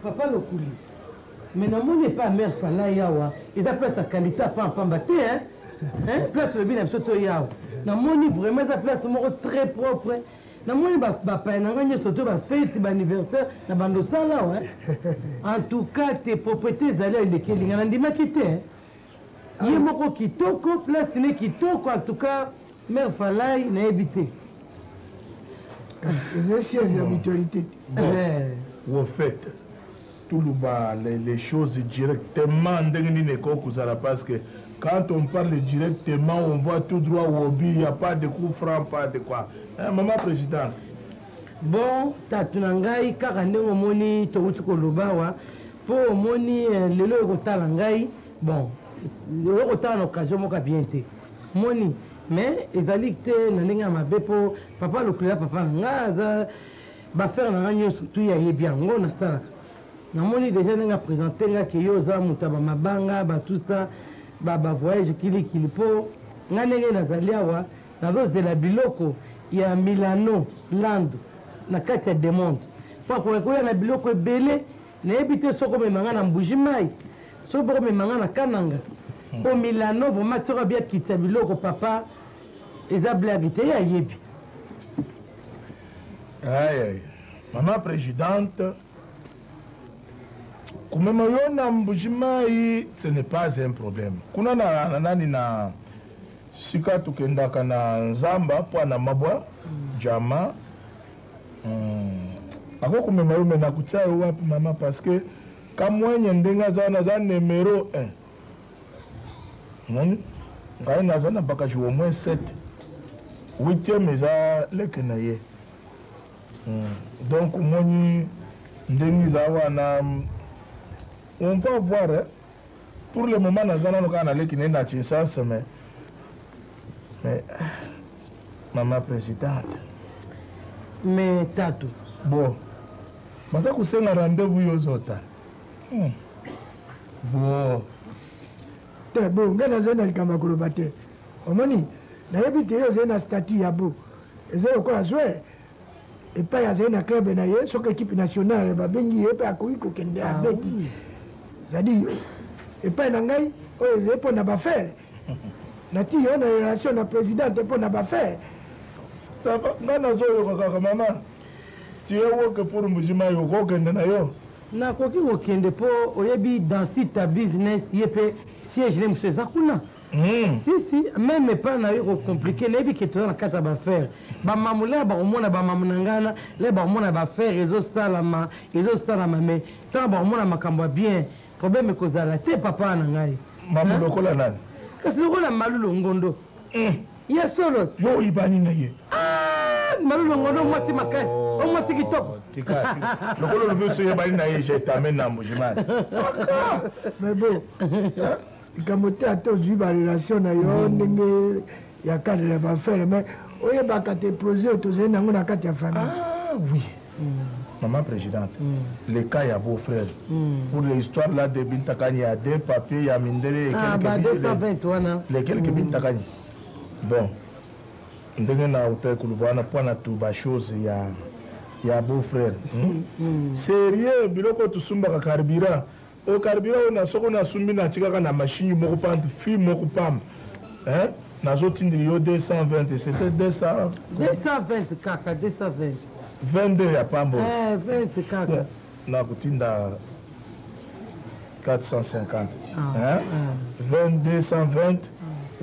Papa Lokuli, mais namoni epai ya mare Falai awa eza place ya qualité ya pampamba te, hein? Hein? Place olobi na biso toya awa, namoni vraiment eza place moko très propre. Namoni bapaya na ngai nyonso to bafeti baanniversaire na bando osala awa. En tout cas te, propriété ezali elekeli ngai, nandimaki te, hein? Ye moko kitoko, place ne kitoko. En tout cas mare Falai, nayebi te. Kasi eza siège ya mutualité te. Au fait, toloba les choses directement ndenge nini ekoki kozala, parce que quand on parle directement, on voit tout droit au but, il y a pas de coup franc, pas de quoi, hein, maman présidente? Bon, tatu na ngai, kaka ndenge omoni touti koloba awa, mpo omoni lelo ekotala ngai, bon, okotala na occasion moko ya bien te, moni, mais ezali te na ndenge ya mabe, mpo papa Lokola papa na ngai aza bafere na ngai nyonso tu ayebi yango nasalaka. Namoni deja ndenge aprésente nga ke yo oza moto ya bamabanga batusa bavoyage kilikili, mpo ngai ndenge nazali awa nazozela biloko ya Milano Lando na kati ya Demonde, mpo akoki koya na biloko ebele. Nayebi te soki omema ngai na Mbuji Mai, soki mpo komema ngai na Kananga, mpo Milano vraiment tioka bia kitisa biloko papa, eza blague te, ye ayebi. Aïe, aïe. Maman présidente, komema yo na Mbuji-Mayi, ce n'est pas un problème. Kuna na, na nani na sika tokendaka na nzamba mpo na mabwa jama Ako komema yo, me nakotia yo wapi mama? Parce que Kamwenye ndenge aza wana aza numero 1. Omoni ngai naza na bakaji au moins 7 8e eza leke na ye. Donc omoni ndenge eza wana, on va voir, hein? Pour le moment naza nano kaka na leki na ye na Kinshasa, mais mama présidente. Mais tatu. Bon, baza kosenga rendez-vous, yo ozotala. Bon. Te, bo ngai nazali na likambo ya koloba te. Omoni, nayebi te, ye ozali na statut ya bo ezali lokola joueur epai azali na club na ye, soki équipe nationale babengi ye mpe akoki kokende abeti. C'est-à-dire epai na ngai oyo ezali mpo na bafere, nati yo na relation na présidente mpo na bafere. Ça va, ngai nazoyoka kaka mama, tu es woke pour Mbuji-Mayi, okokende na yo. Nakoki kokende mpo oyebi Dansita business, ye mpe siège ne mosusu eza kuna. Si si, même epai na yo kocompliquer, nayebi ke toza na kati ya bafere, bamamu lere bakomona bamamu na ngai wana, lere bakomona bafere ezosalama ezosalama, mais ntango bakomona makambo ya bien, problème ekozala te papa na ngai. Mamu lokola nani? Kasi lokola Malulu Ngondo. Ya solo. Yo oyibani na ye? Ah, Malulu Ngondo mwasi makasi, o mwasi kitoko. Tika lokola olobi so oyebani na ye, je t'amène na Mbuji-Mayi. Mais bon, likambo te, ata ozwi barelation na yo ndenge ya cadre ya bafere, mais oyebaka te projet oyo tozali nango na kati ya famille. Ah oui. Maman présidente, mm. le cas ya beau frère. Mm. Pour l'histoire là de Bintakani, il y a deux papiers, il y a Mindele et ah, quelques bah, 220 wana. Les quelques mm. Bintakani. Bon. Ndenge na utaki koloba wana mpo na tu ba chose ya ya beau frère. Hmm? Mm. Sérieux biloko tusumbaka carburant. O carburant oyo na soko nasumbi natikaka na machine moko pamba fi moko pamba. Hein? Nazotindeli yo 220 c'était 200 220 kaka 220. 22 ya pamba. Eh 20 kaka. Bon, nakotinda 450. Ah, hein? ah. 22 120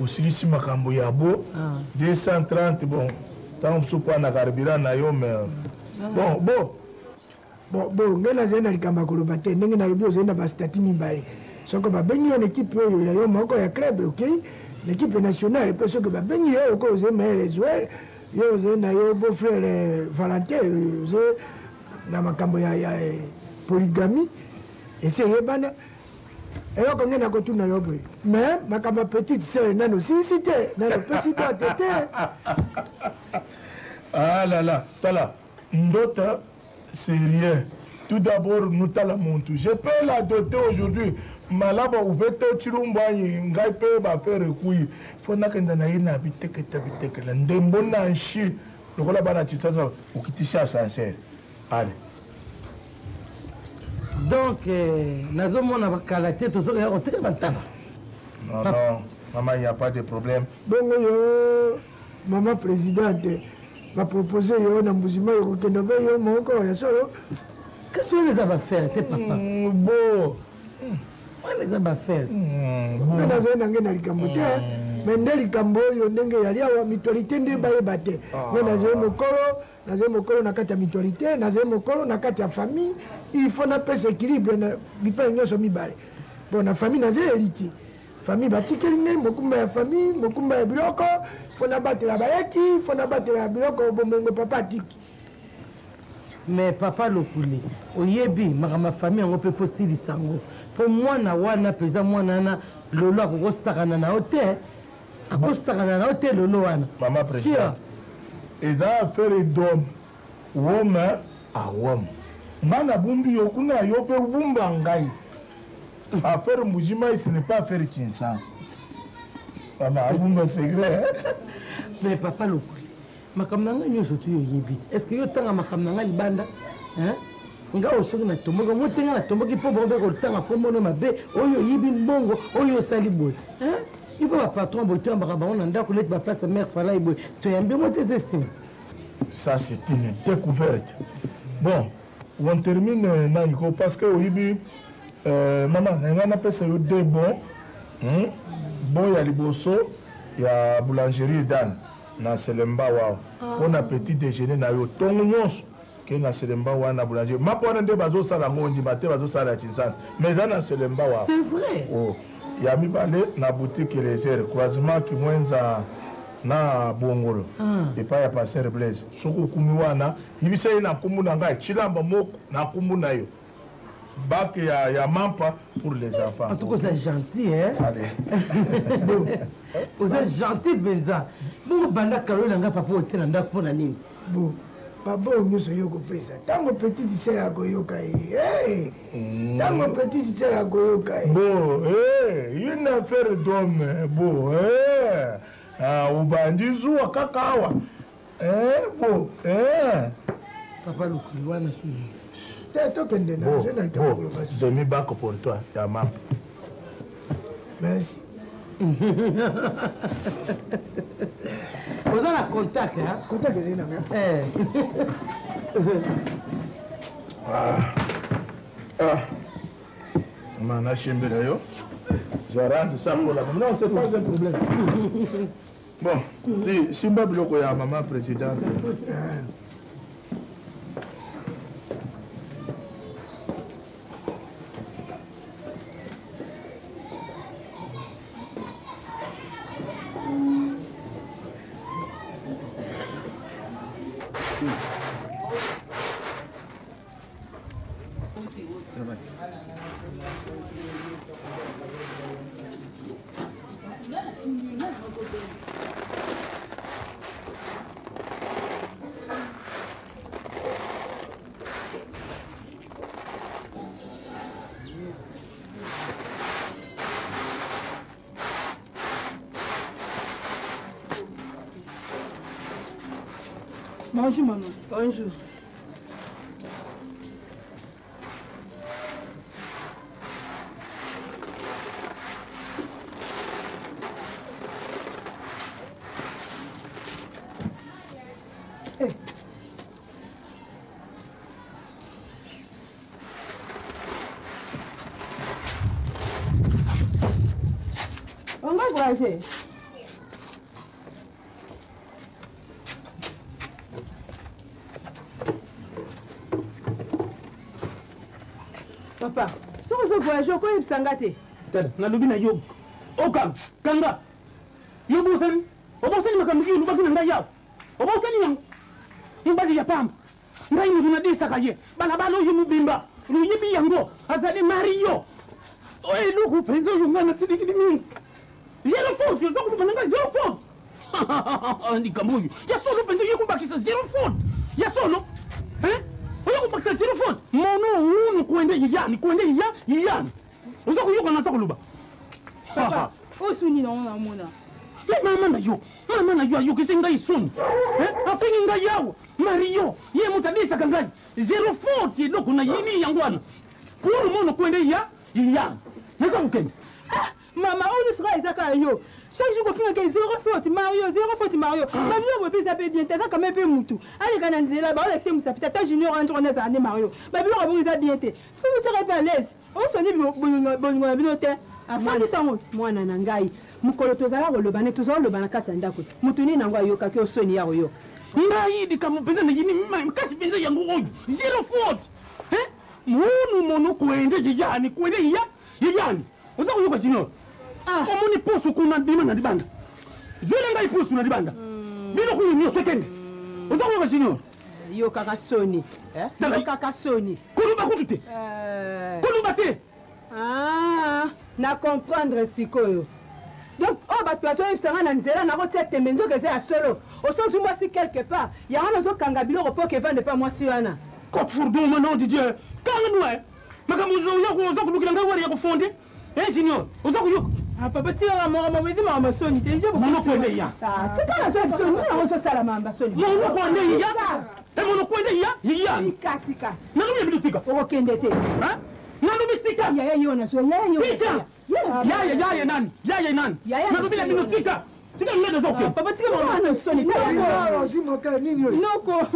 osilisi makambo ya bo Ah. 230 bon ntango mosusu mpo na carburant na yo mais bon bo bon bo ngai nazali na likambo ya koloba te ndenge nalobi ozali na bastati mibale soko babengi yo na ekipe oyo ya yo moko ya club okei na ekipe nationale mpe soki babengi yo okoyo ozali mayele joueur yo ozali na yo beau frère eh, valentin ozali na makambo ya, ya eh, polygamie esi eyebana eloko ngai nakotuna yo boye mais makambo ya petite sœur nano osilisi te nano opesi dote te ah là là tala ndota c'est rien tout d'abord nutala muntu je peux la doter aujourd'hui malaba uvete chilumbu anyi ngai mpe bafere ekuyi fo nakenda na ye na biteketa bitekela ndembo na nshi lokola bana tisasa okitisi ascenseur ale Donc eh, nazomona bakala te tozokoya koteka bantaba. Non, non, maman, il n'y a pas de problème. Bongo yo mama présidente bapropose yo na mbuzima yo kokende mpe yo moko ya solo kasi wana eza bafere te papa mm, bo wana eza bafere mm, nga nazali na ngai na likambo te mm. me nde likambo oyo ndenge eyali awa mutualité nde bayeba te ah. ngai nazali mokolo nazali mokolo na kati ya mutualité nazali mokolo na kati ya famille il faut napesa équilibre na bipai nyonso mibale bon na famille nazali héritier famille batikeli ngai mokumba ya famille mokumba ya biloko fo nabatela bayaki fo nabatela biloko bomengo papa atiki mais papa lokuli oyebi makambo ya famille yango mpe fosilisa yango mpo mwana wana mpenza mwana wana lolo akokosakana na yo te akosakana na yo te lolo wana mama présidente eza affaire d'homme wome a wome nga nabumbi yo kuna yo mpe obumba ngai affaire mbujimai ce n'est pas affaire chinsansa mama abumba secret mais papa lokoli makambo na ngai nyonso tu yo oyebi te est ce que yo otanga makambo na ngai libanda nga oyo soki natomboki yango te nga natomboki mpo bango mpe kotanga nkombo no mabe oyo oyibi mbongo oyo osali boye il faut bapatron boye toyambaka bango na ndako neti baplace ya mare falai boye toyambi yango te eza esengo ça c'est une découverte bon on termine euh, nani ko parce que oyibi euh, mama na ngai napesa yo deux bon hmm? bon ya liboso ya boulangerie dan na selemba wao mpo na petit déjeuner na yo ntongo nyonso ke na selemba wana na boulanger mapa wana nde bazosala yango ondima te bazosala ya chinsanse mais eza na selemba wa c'est vrai oh. ya mibale na boutique elezer croisement kimwenza na bongolo ah. epai ya pasteur blaise soki okumi wana yebisa ye na nkombo na ngai chilamba moko na nkombo na yo bac ya, ya mampa pour les enfants. En tout cas, c'est gentil, hein? Allez. bon. Oza gentil mpenza. Bongo banda kalo na nga papa otela ndako mpo na nini? Bon. Papa oyo nyonso yo kopesa ntango petite sœur akoyoka ye ntango hmm. petite sœur akoyoka ye bon eh, une affaire d'homme bon eh, ah, obandi zuwa kaka awa eh, bon eh. papa lokoli wana sui te tokende na na likambo demi bako pour toi ya mapa merci oza na contact contact ezali na nga eh. ah. ah. ma nasimbela yo j'arrange ça pour la non c'est pas un problème bon simba biloko ya mama présidente Bonjour maman. Bonjour. Hey. On va voyager. Papa, soki ozo voyage okoyebisa nga te. Tala, nalobi na yo okanga kanga yo obosani obosani makambo ki olobaki na ngai awa obosani yango mobali ya pamba ngai moto nadesaka ye balabala oyo mobimba loyebi yango azali mario oyo eloko mpenza oyo ngai nasilikili mingi zero faute oza koloba na ngai zero faute likambo oyo ya solo mpenza oye kobakisa zero faute ya solo oye kobakisa zero faute mono unu kuende yiyani kuende yiya yiyani oza koyoka naza koloba oyo soni nango namona me mama na yo mama na yo ayokisi ngai soni afingi ngai awa mario ye moto abisaka ngai zero faute eloko na yini yango wana pour mono kuende ya yiyani naza kokende ah mama oyo nyonso kaka eza kaka yo chaque jour kofingaka zero faute mario zero faute mario babilo boye mpe eza mpe bien te aza kame mpe mutu aleka na nzela baolakisa mosapi te ata junior andro wana azala nde mario babiloko bongo eza bien te soki otiaka mpe alaise osoni bolingo na bino te afandisa yango mwana na ngai mokolo tozala koloba nde tozala koloba na kati ya ndako motu nini yango ayokaki osoni ya koyoka ngai likambo mpenza nayini makasi mpenza yango oyo zero faute munu mono kuende yiyani kuende yiya yiyani oza koyoka junior ah. omoni poso kuna bima na libanda zwela ngai poso na libanda hmm. biloko oyo nyonso ekende oza koyoka junior yokaka soni eh? yokaka soni koloba kutu te eh. koloba te ah, na comprendre sikoyo donc oyo bato bazoyebisa ngai na nzela nakotia tembe nzoka eza ya solo osozwi mwasi quelque part yango nazokanga biloko mpo kevande mpa mwasi wana kopfurduma nom de dieu kanga nua makambo oza kolukela ngai wana ya kofonde e junior oza koyoka ah, papa tikaka makambo ezi makambo soni te monoko nde ya ah, tika nazo soni nini yango ozosala makambo soni monoko nde ya e monoko nde ya ya tika tika nalobi ya bino tika okokende te nalobi tika yaya yo nazo yaya yo tika yaya yaya nani yaya nani nalobi ya bino tika tika ngai naza okende papa tika makambo soni noko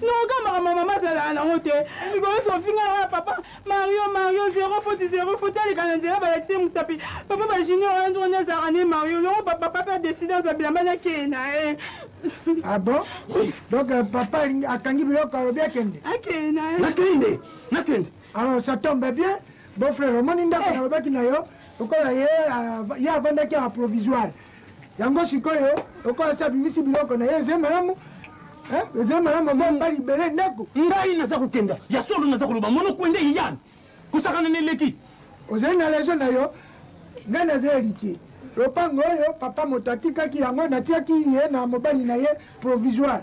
noka makambo mama azalaka nango te mikolo sofinga papa mario mario zero foti zero foti aleka na nzela balakisi ye mosapi papa bajunior wana nzoko nde azalaka nde mario longo papa mpe adeside azwa bilamba nakee na ye ah bon donc euh, papa akangi biloko alobi akende akee na ye nakende nakende alors ça tombe bien beau frère omoni ndako eh. nalobaki na yo lokola ye ye avandaki awa provisoire yango sikoyo lokola asi abimisi biloko na ye ezali malamu ezali malamu bomba libele ndako ngai naza kokenda ya solo naza koloba monoko nde iyani kosakana na eleki ozali na raison na yo ngai naza héritier lopango oyo papa moto atikaki yango natiaki ye na mobali na ye provisoire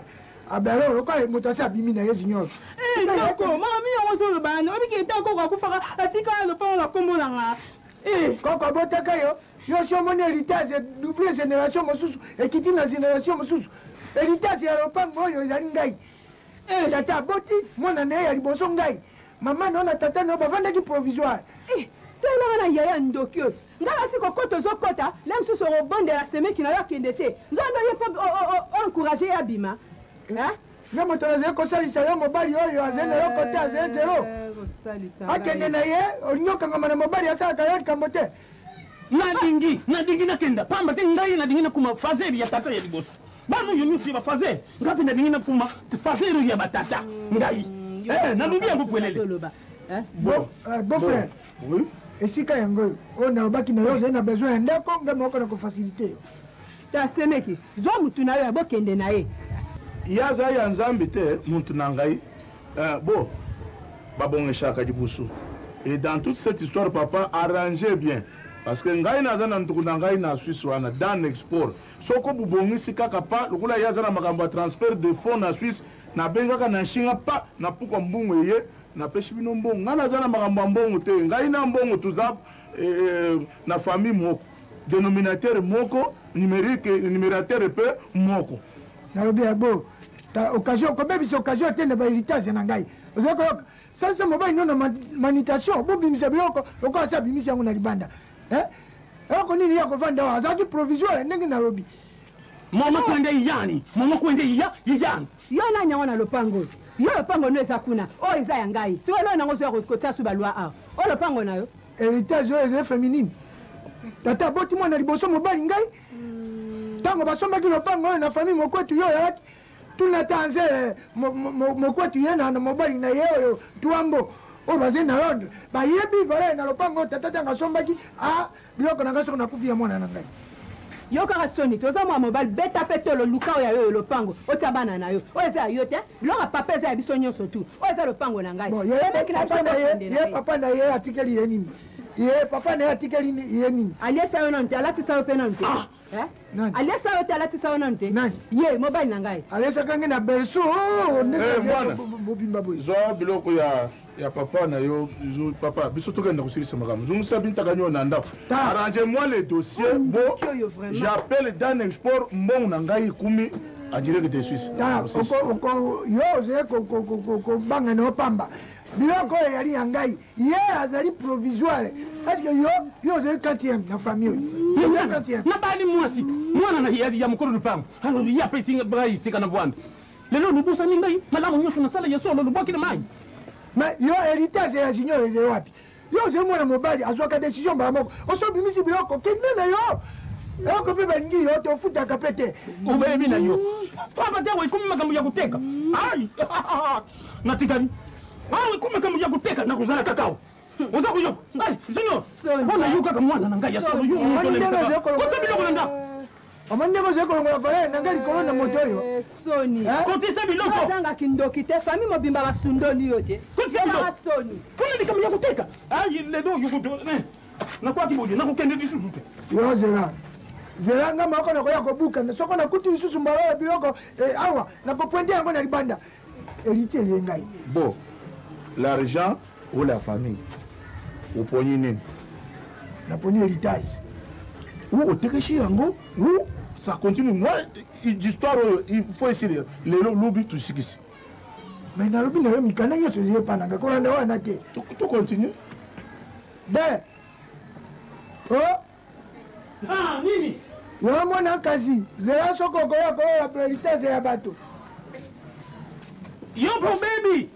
abelo ah lokola moto asi abimi na ye junior eh, noko mama mi yango ozoloba wana obiki eta koko akufaka atikala lopango na nkombo na nga eh. koko abotaka yo yo si omoni héritage double génération mosusu ekiti na génération mosusu héritage ya lopango oyo ezali ngai eh. tata aboti mwana na ye ya liboso ngai mama na yo na tata na yo bavandaki provisoire eh, toyelaka na yaya ndoki oyo ngai nasi kokota ozokota le mosusu okobondela semeki na yo akende te nzondo ye mpo oencourage ye abima eh? Nga moto nazali kosalisa yo mobali oyo azali na eloko te azali zero akende na ye olingi okangama na mobali asalaka yo likambo te nalingi nalingi nakenda pamba te ngai nalingi nakoma fazer ya tata ya liboso bana oyo nyonso ya bafazer ngai mpe nalingi nakoma fazer oyo ya batata ngai eh, nalobi yango pwelele bon euh, beau frère esika yango oyo oyo nalobaki na yo ozali na besoin ya ndako ngai moko na kofacilite yo Ta semeki, zwa mutu na yo ya bokende na ye. Ye aza ya Nzambe te mutu na ngai eh, bo babongeshaka libusu et dans toute cette histoire papa arrange bien parce que ngai naza na nduku na ngai na Suisse wana dan export soko bobongisi kaka pa lokola ye aza na makambo ya transfert de fonds na Suisse nabengaka na nshinga pa na pukwa mbongo eye napesi bino mbongo ngai naza na makambo ya mbongo te ngai na mbongo toza eh, eh, na famille moko denominateur moko numérique numérateur mpe moko nalobi ya bo Ta occasion kobebisa occasion te na bahéritage na ngai. Ozali koyoka? Salisa mobali no na manutention, bobimisa biloko lokola asi abimisi yango na libanda. Eh? Eloko nini ye akovanda awa? Azalaki provisoire ndenge nalobi. Mama kwende iyani, mama kwende iya iyani. Yo nani yango na lopango oyo? Yo lopango no eza kuna, oyo eza ya ngai. Sikoyo eloko nango ozoya kotia su ba loi awa. Oyo lopango na yo? Heritage oyo ezali feminine. Tata aboti mwana liboso mobali ngai. Ntango basombaki lopango oyo na famille Mokwetu yo oyalaki tuna ata Anzele Mokwetu ye na mobali na ye oyo Tuambo oyo bazali na Londres bayebi valeur na lopango oyo tata ntango asombaki a biloko na ngai soko nakufi ya mwana na ngai. Yo kaka soni te oza mwana mobali beta pe tolo luka oyo ya yo lopango otia bana na yo oyo eza ya yo te biloko ya papa eza ya biso nyonso tu oyo eza lopango na ngai Bon, ye, papa na ye, ye papa na ye atikeli ye nini? Ye papa na ye atikeli ye nini? Aliesa yo nanu te, alatisa yo pe nanu te. Ah! Eh? Aliesa yo te, alatisa yo nanu te. Nani? Ye mobali na ngai. Alesaka ngai na berceau. Oh, ndenge eh, mwana mobimba boye. Zwa biloko ya ya papa na yo papa biso tokenda kosilisa makambo zongisa bintaka nyo na ndako arrange moi le dossier bo j'appelle dan export mbongo na ngai ekumi en direct de Suisse. Tala, yo ozali kobanga na yo pamba. Biloko oyo eyali ya ngai, ye azali provisoire. Est-ce que yo, yo ozali quantième na famille oyo? Ozali quantième. Nabali mwasi, mwana na ya mokolo lupango. Alors ye apesi ngai esika na vwanda. Lelo lobosani ngai, malamu nyonso nasala ya solo lobwaki na mai. Mais yo héritage ya junior ezali wapi? Yo ozali mwana mobali azwaka decision mbala moko. Oso obimisi biloko kende na yo. Eloko mpe balingi yo te ofutaka mpe te. Obebi na yo. Pamba te awa ekomi makambo ya koteka. Ai! Natikali. Awa ekomi makambo ya koteka nakozala kaka awa. Oza koyoka? Ai, Junior, mpo na yo kaka mwana na ngai ya solo yo moto olembisaka. Kotya biloko na ndako. Omoni ndenge ozali kolongola valeur na ngai likolo na moto oyo. Eh, soni. Eh? Kotisa biloko. Ozanga kindoki te, famille mobimba basundoli yo te. Kotisa biloko. Soni. Mpona likambo ya koteka. Ai, lelo oyo kutu. Eh, nakwaki boye, nakokende lisusu te. Yo zela. Zela nga moko nakoya kobuka. Soko nakuti lisusu mbala ya biloko eh, awa nakopointe yango na libanda. Héritier ye ngai. Bon, l'argent ou la famille oponi nini? Naponi héritage. Ou otekesi yango ou ça continue. Moi, histoire oyo il faut esili lelo lobi tosikisi. Mais nalobi na yo mikanda nyonso ezali epa na ngai kolanda wana te. To continue. De. Oh. Ah, nini? Yo mwana kasi zela soko okoya koyola héritage ya bato. Yo po baby.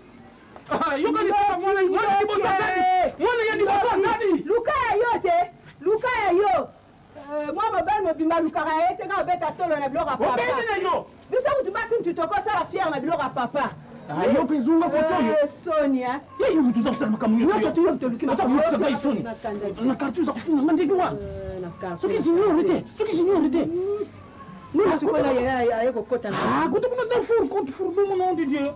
Ah, yo kanisa mwana mwana liboso azali. Mwana ya liboso azali. Luka ya yo te. Luka ya yo. Euh, mwa mobali mobimba alukaka ye te kaka obeta tolo na biloko ya papa. Obebi na yo. Biso kutu basi mutu tokosala fiere na biloko ya papa. Ah, yo mpe zunga koto oyo. Eh, soni hein. Ye yo mutu oza kosala makambo nyonso. Nyonso tu yo mutu oluki Oza koyokisa ngai soni. Na quartier oza kofinga nga ndenge wana. Soki junior te, soki junior te. Nini sikoyo na ye aye kokota na. Ah, kutu kuna Darfour, contre Fourneau, mon nom de Dieu.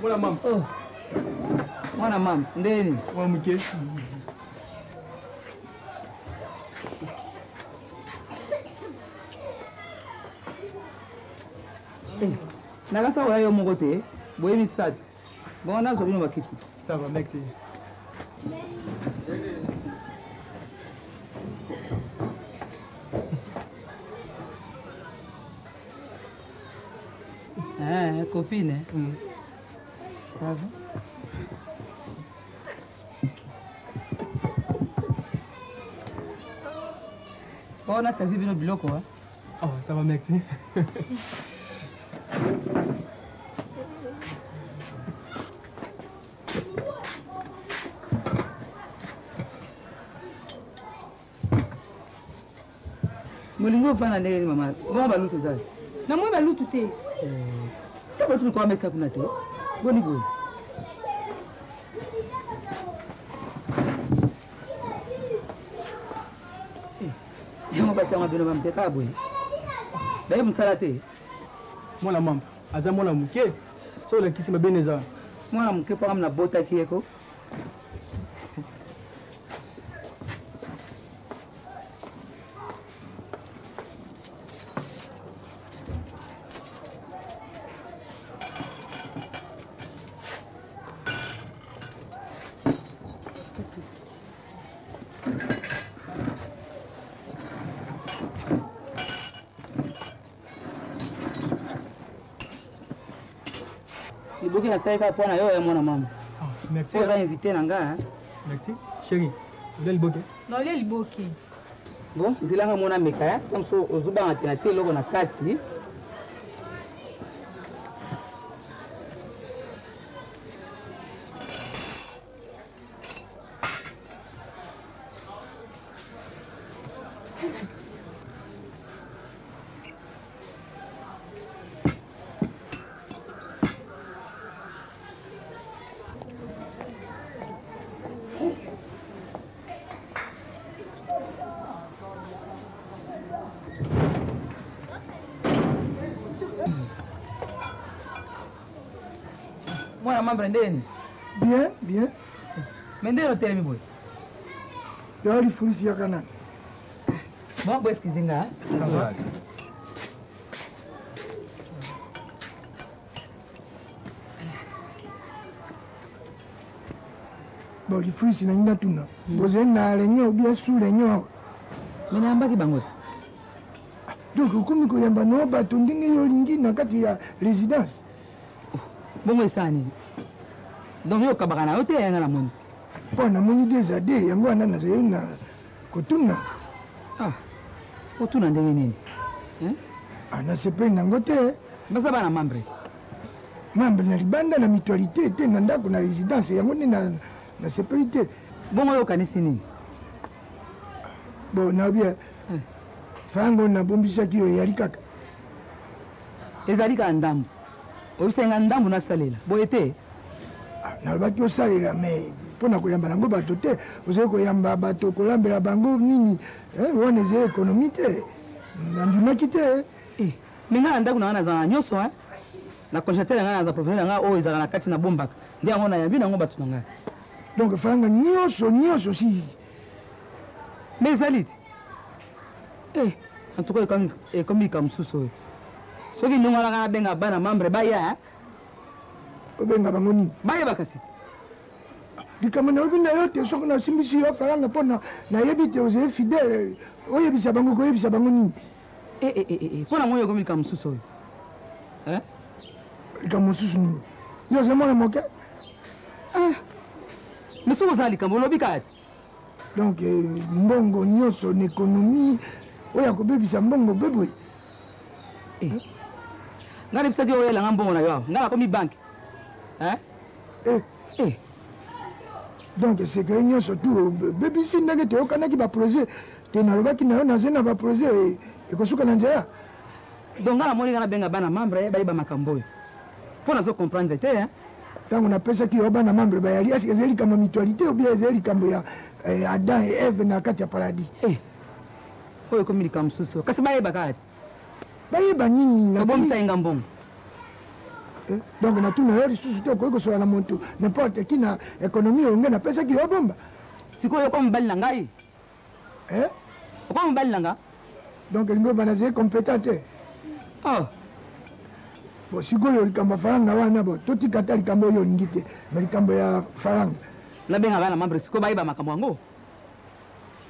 Mwana mama. Oh. Mwana mama, ndeni. Mwa muke. Eh, nakasa koya yo moko te boye misato bongo nazwa bino bakiti. Ça va, merci. Ah, copine. Mm. Ça va? Oh, na servi bino biloko hein? Oh, ça va, merci. Bolingi ofanda ndenge nini mama? Bongo balutu eza? Namoni balutu te. To balutu likolo ya mesa kuna te. Boni boye? Yango basi yango bino bampe kaka boye. Baye mosala te. Mwana mama aza mwana moke so olakisi mabe eza wana. Mwana moke mpo nga nabotaki ye ko. Liboki nasali kaka mpo na yo ya mwana mama. Merci. Oza invité na nga. Merci. Chérie, olia liboke? Naolia liboke. Bon, nzela nga mona meka ya. Ntango mosusu ozobanga te natie eloko na kati. Mwana membre ndeni? Bien, bien. Mais ndeni otelemi boye? Yo lifulusi yaka nani? Bon, bo excusez nga. Ça va. Bon, lifulusi nangi natuna. Bozali na réunion ou bien sous réunion awa? Mais nayambaki bango ti. Donc okomi koyamba no bato ndenge yo olingi na kati ya résidence. Bongo esala nini? Donc yo okabaka na yo te yanga namoni. Mpo namoni deux à deux yango wana nazali na kotuna. Ah, otuna ndenge nini? Ah, nasepeli nango te. Baza bana membre te. Membre na libanda na mutualité te na ndako na résidence yango nde nasepeli te. Bongo yo okanisi nini? Bon, nayebi fango nabombisaki yo eyali kaka. Ezali kaka ndambo. Oyebisaki nga ndambo nasalela. Boye te? Nalobaki osalela mais mpo na koyamba nango bato te. Ozali koyamba bato kolambela bango nini wana ezali économie te. Nandimaki te. Mais nga na ndako na nga nazala na nyonso hein. Na congélateur na nga naza provision na nga oyo ezalaka na kati na bombaka. Nde yango nayambi nango bato na ngai. Donc franga nyonso nyonso sisi. Mais ezali ti. Eh, en tout cas ekomi likambo mosusu oyo. Soki ndenge wana kaka nabenga bana membre baya hein. Obenga bango nini? Bayeba kasi ti. Likambo nalobi na yo te soki nasimbisi yo faranga mpo nayebi te ozali fidèle oyebisa bango koyebisa bango nini? Eh, eh, eh, eh, mpo na moi ekomi likambo mosusu oyo. Eh? Likambo mosusu nini? Yo ozali mwana moke? Ah. Mais soki ozala likambo olobi kaka ti. Donc mbongo nyonso na économie oyo akobebisa mbongo beboye. Eh. Ngai nayebisaki yo oyelanga mbongo na yo awa. Ngai nakomi banque. Hein? Eh. Eh. Donc secret nyonso tu bebisi ndenge toyokanaki baprojet te nalobaki na yo naze na baprojet ekosuka na nzela. Donc ngai namoni ngai nabenga bana membre bayeba makambo oyo. Mpo nazo comprendre te hein. Ntango napesaki yo bana membre bayali est-ce que ezali likambo ya mutualité ou bien ezali likambo ya Adam et Ève na kati ya paradis? Eh. Oyo ekomi likambo mosusu. Kasi bayeba kaka ti. Bayeba nini? Tobomisa ye nga mbongo. Donc natuna yo lisusu te okoki kosola na moto n'importe qui na économie oyo nge napesaki yo bomba. Sikoyo okomi mobali na ngai? Eh? Okomi mobali na nga? Donc elingi oloba nazali compétent te. Oh. Bon, sikoyo likambo ya faranga wana bo totika ata likambo oyo olingi te mais likambo ya faranga. Nabenga bana membre sikoyo bayeba makambo yango.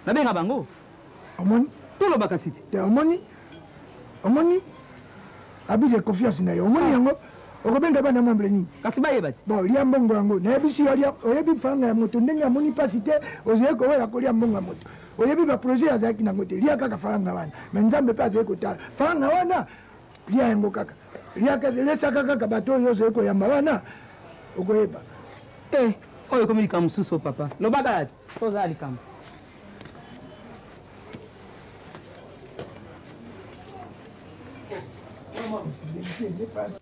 Nabenga bango. Omoni? Toloba kasi ti. Te omoni? Omoni? Abus de confiance na yo. Omoni yango? Okobenga bana membre nini? Kasi bayeba ti. Bon, lia mbongo yango. Nayebisi yo lia, oyebi faranga ya moto ndenge amoni pasi te, ozali kowela kolia mbongo ya moto. Oyebi ba projet azalaki nango te. Lia kaka faranga wana. Mais Nzambe pe azali kotala. Faranga wana lia yango kaka. Lia kasi lesaka kaka bato oyo ozali koyamba wana okoyeba. Eh, oyo ekomi likambo mosusu papa. Loba kaka ti. Tozala likambo. Maman,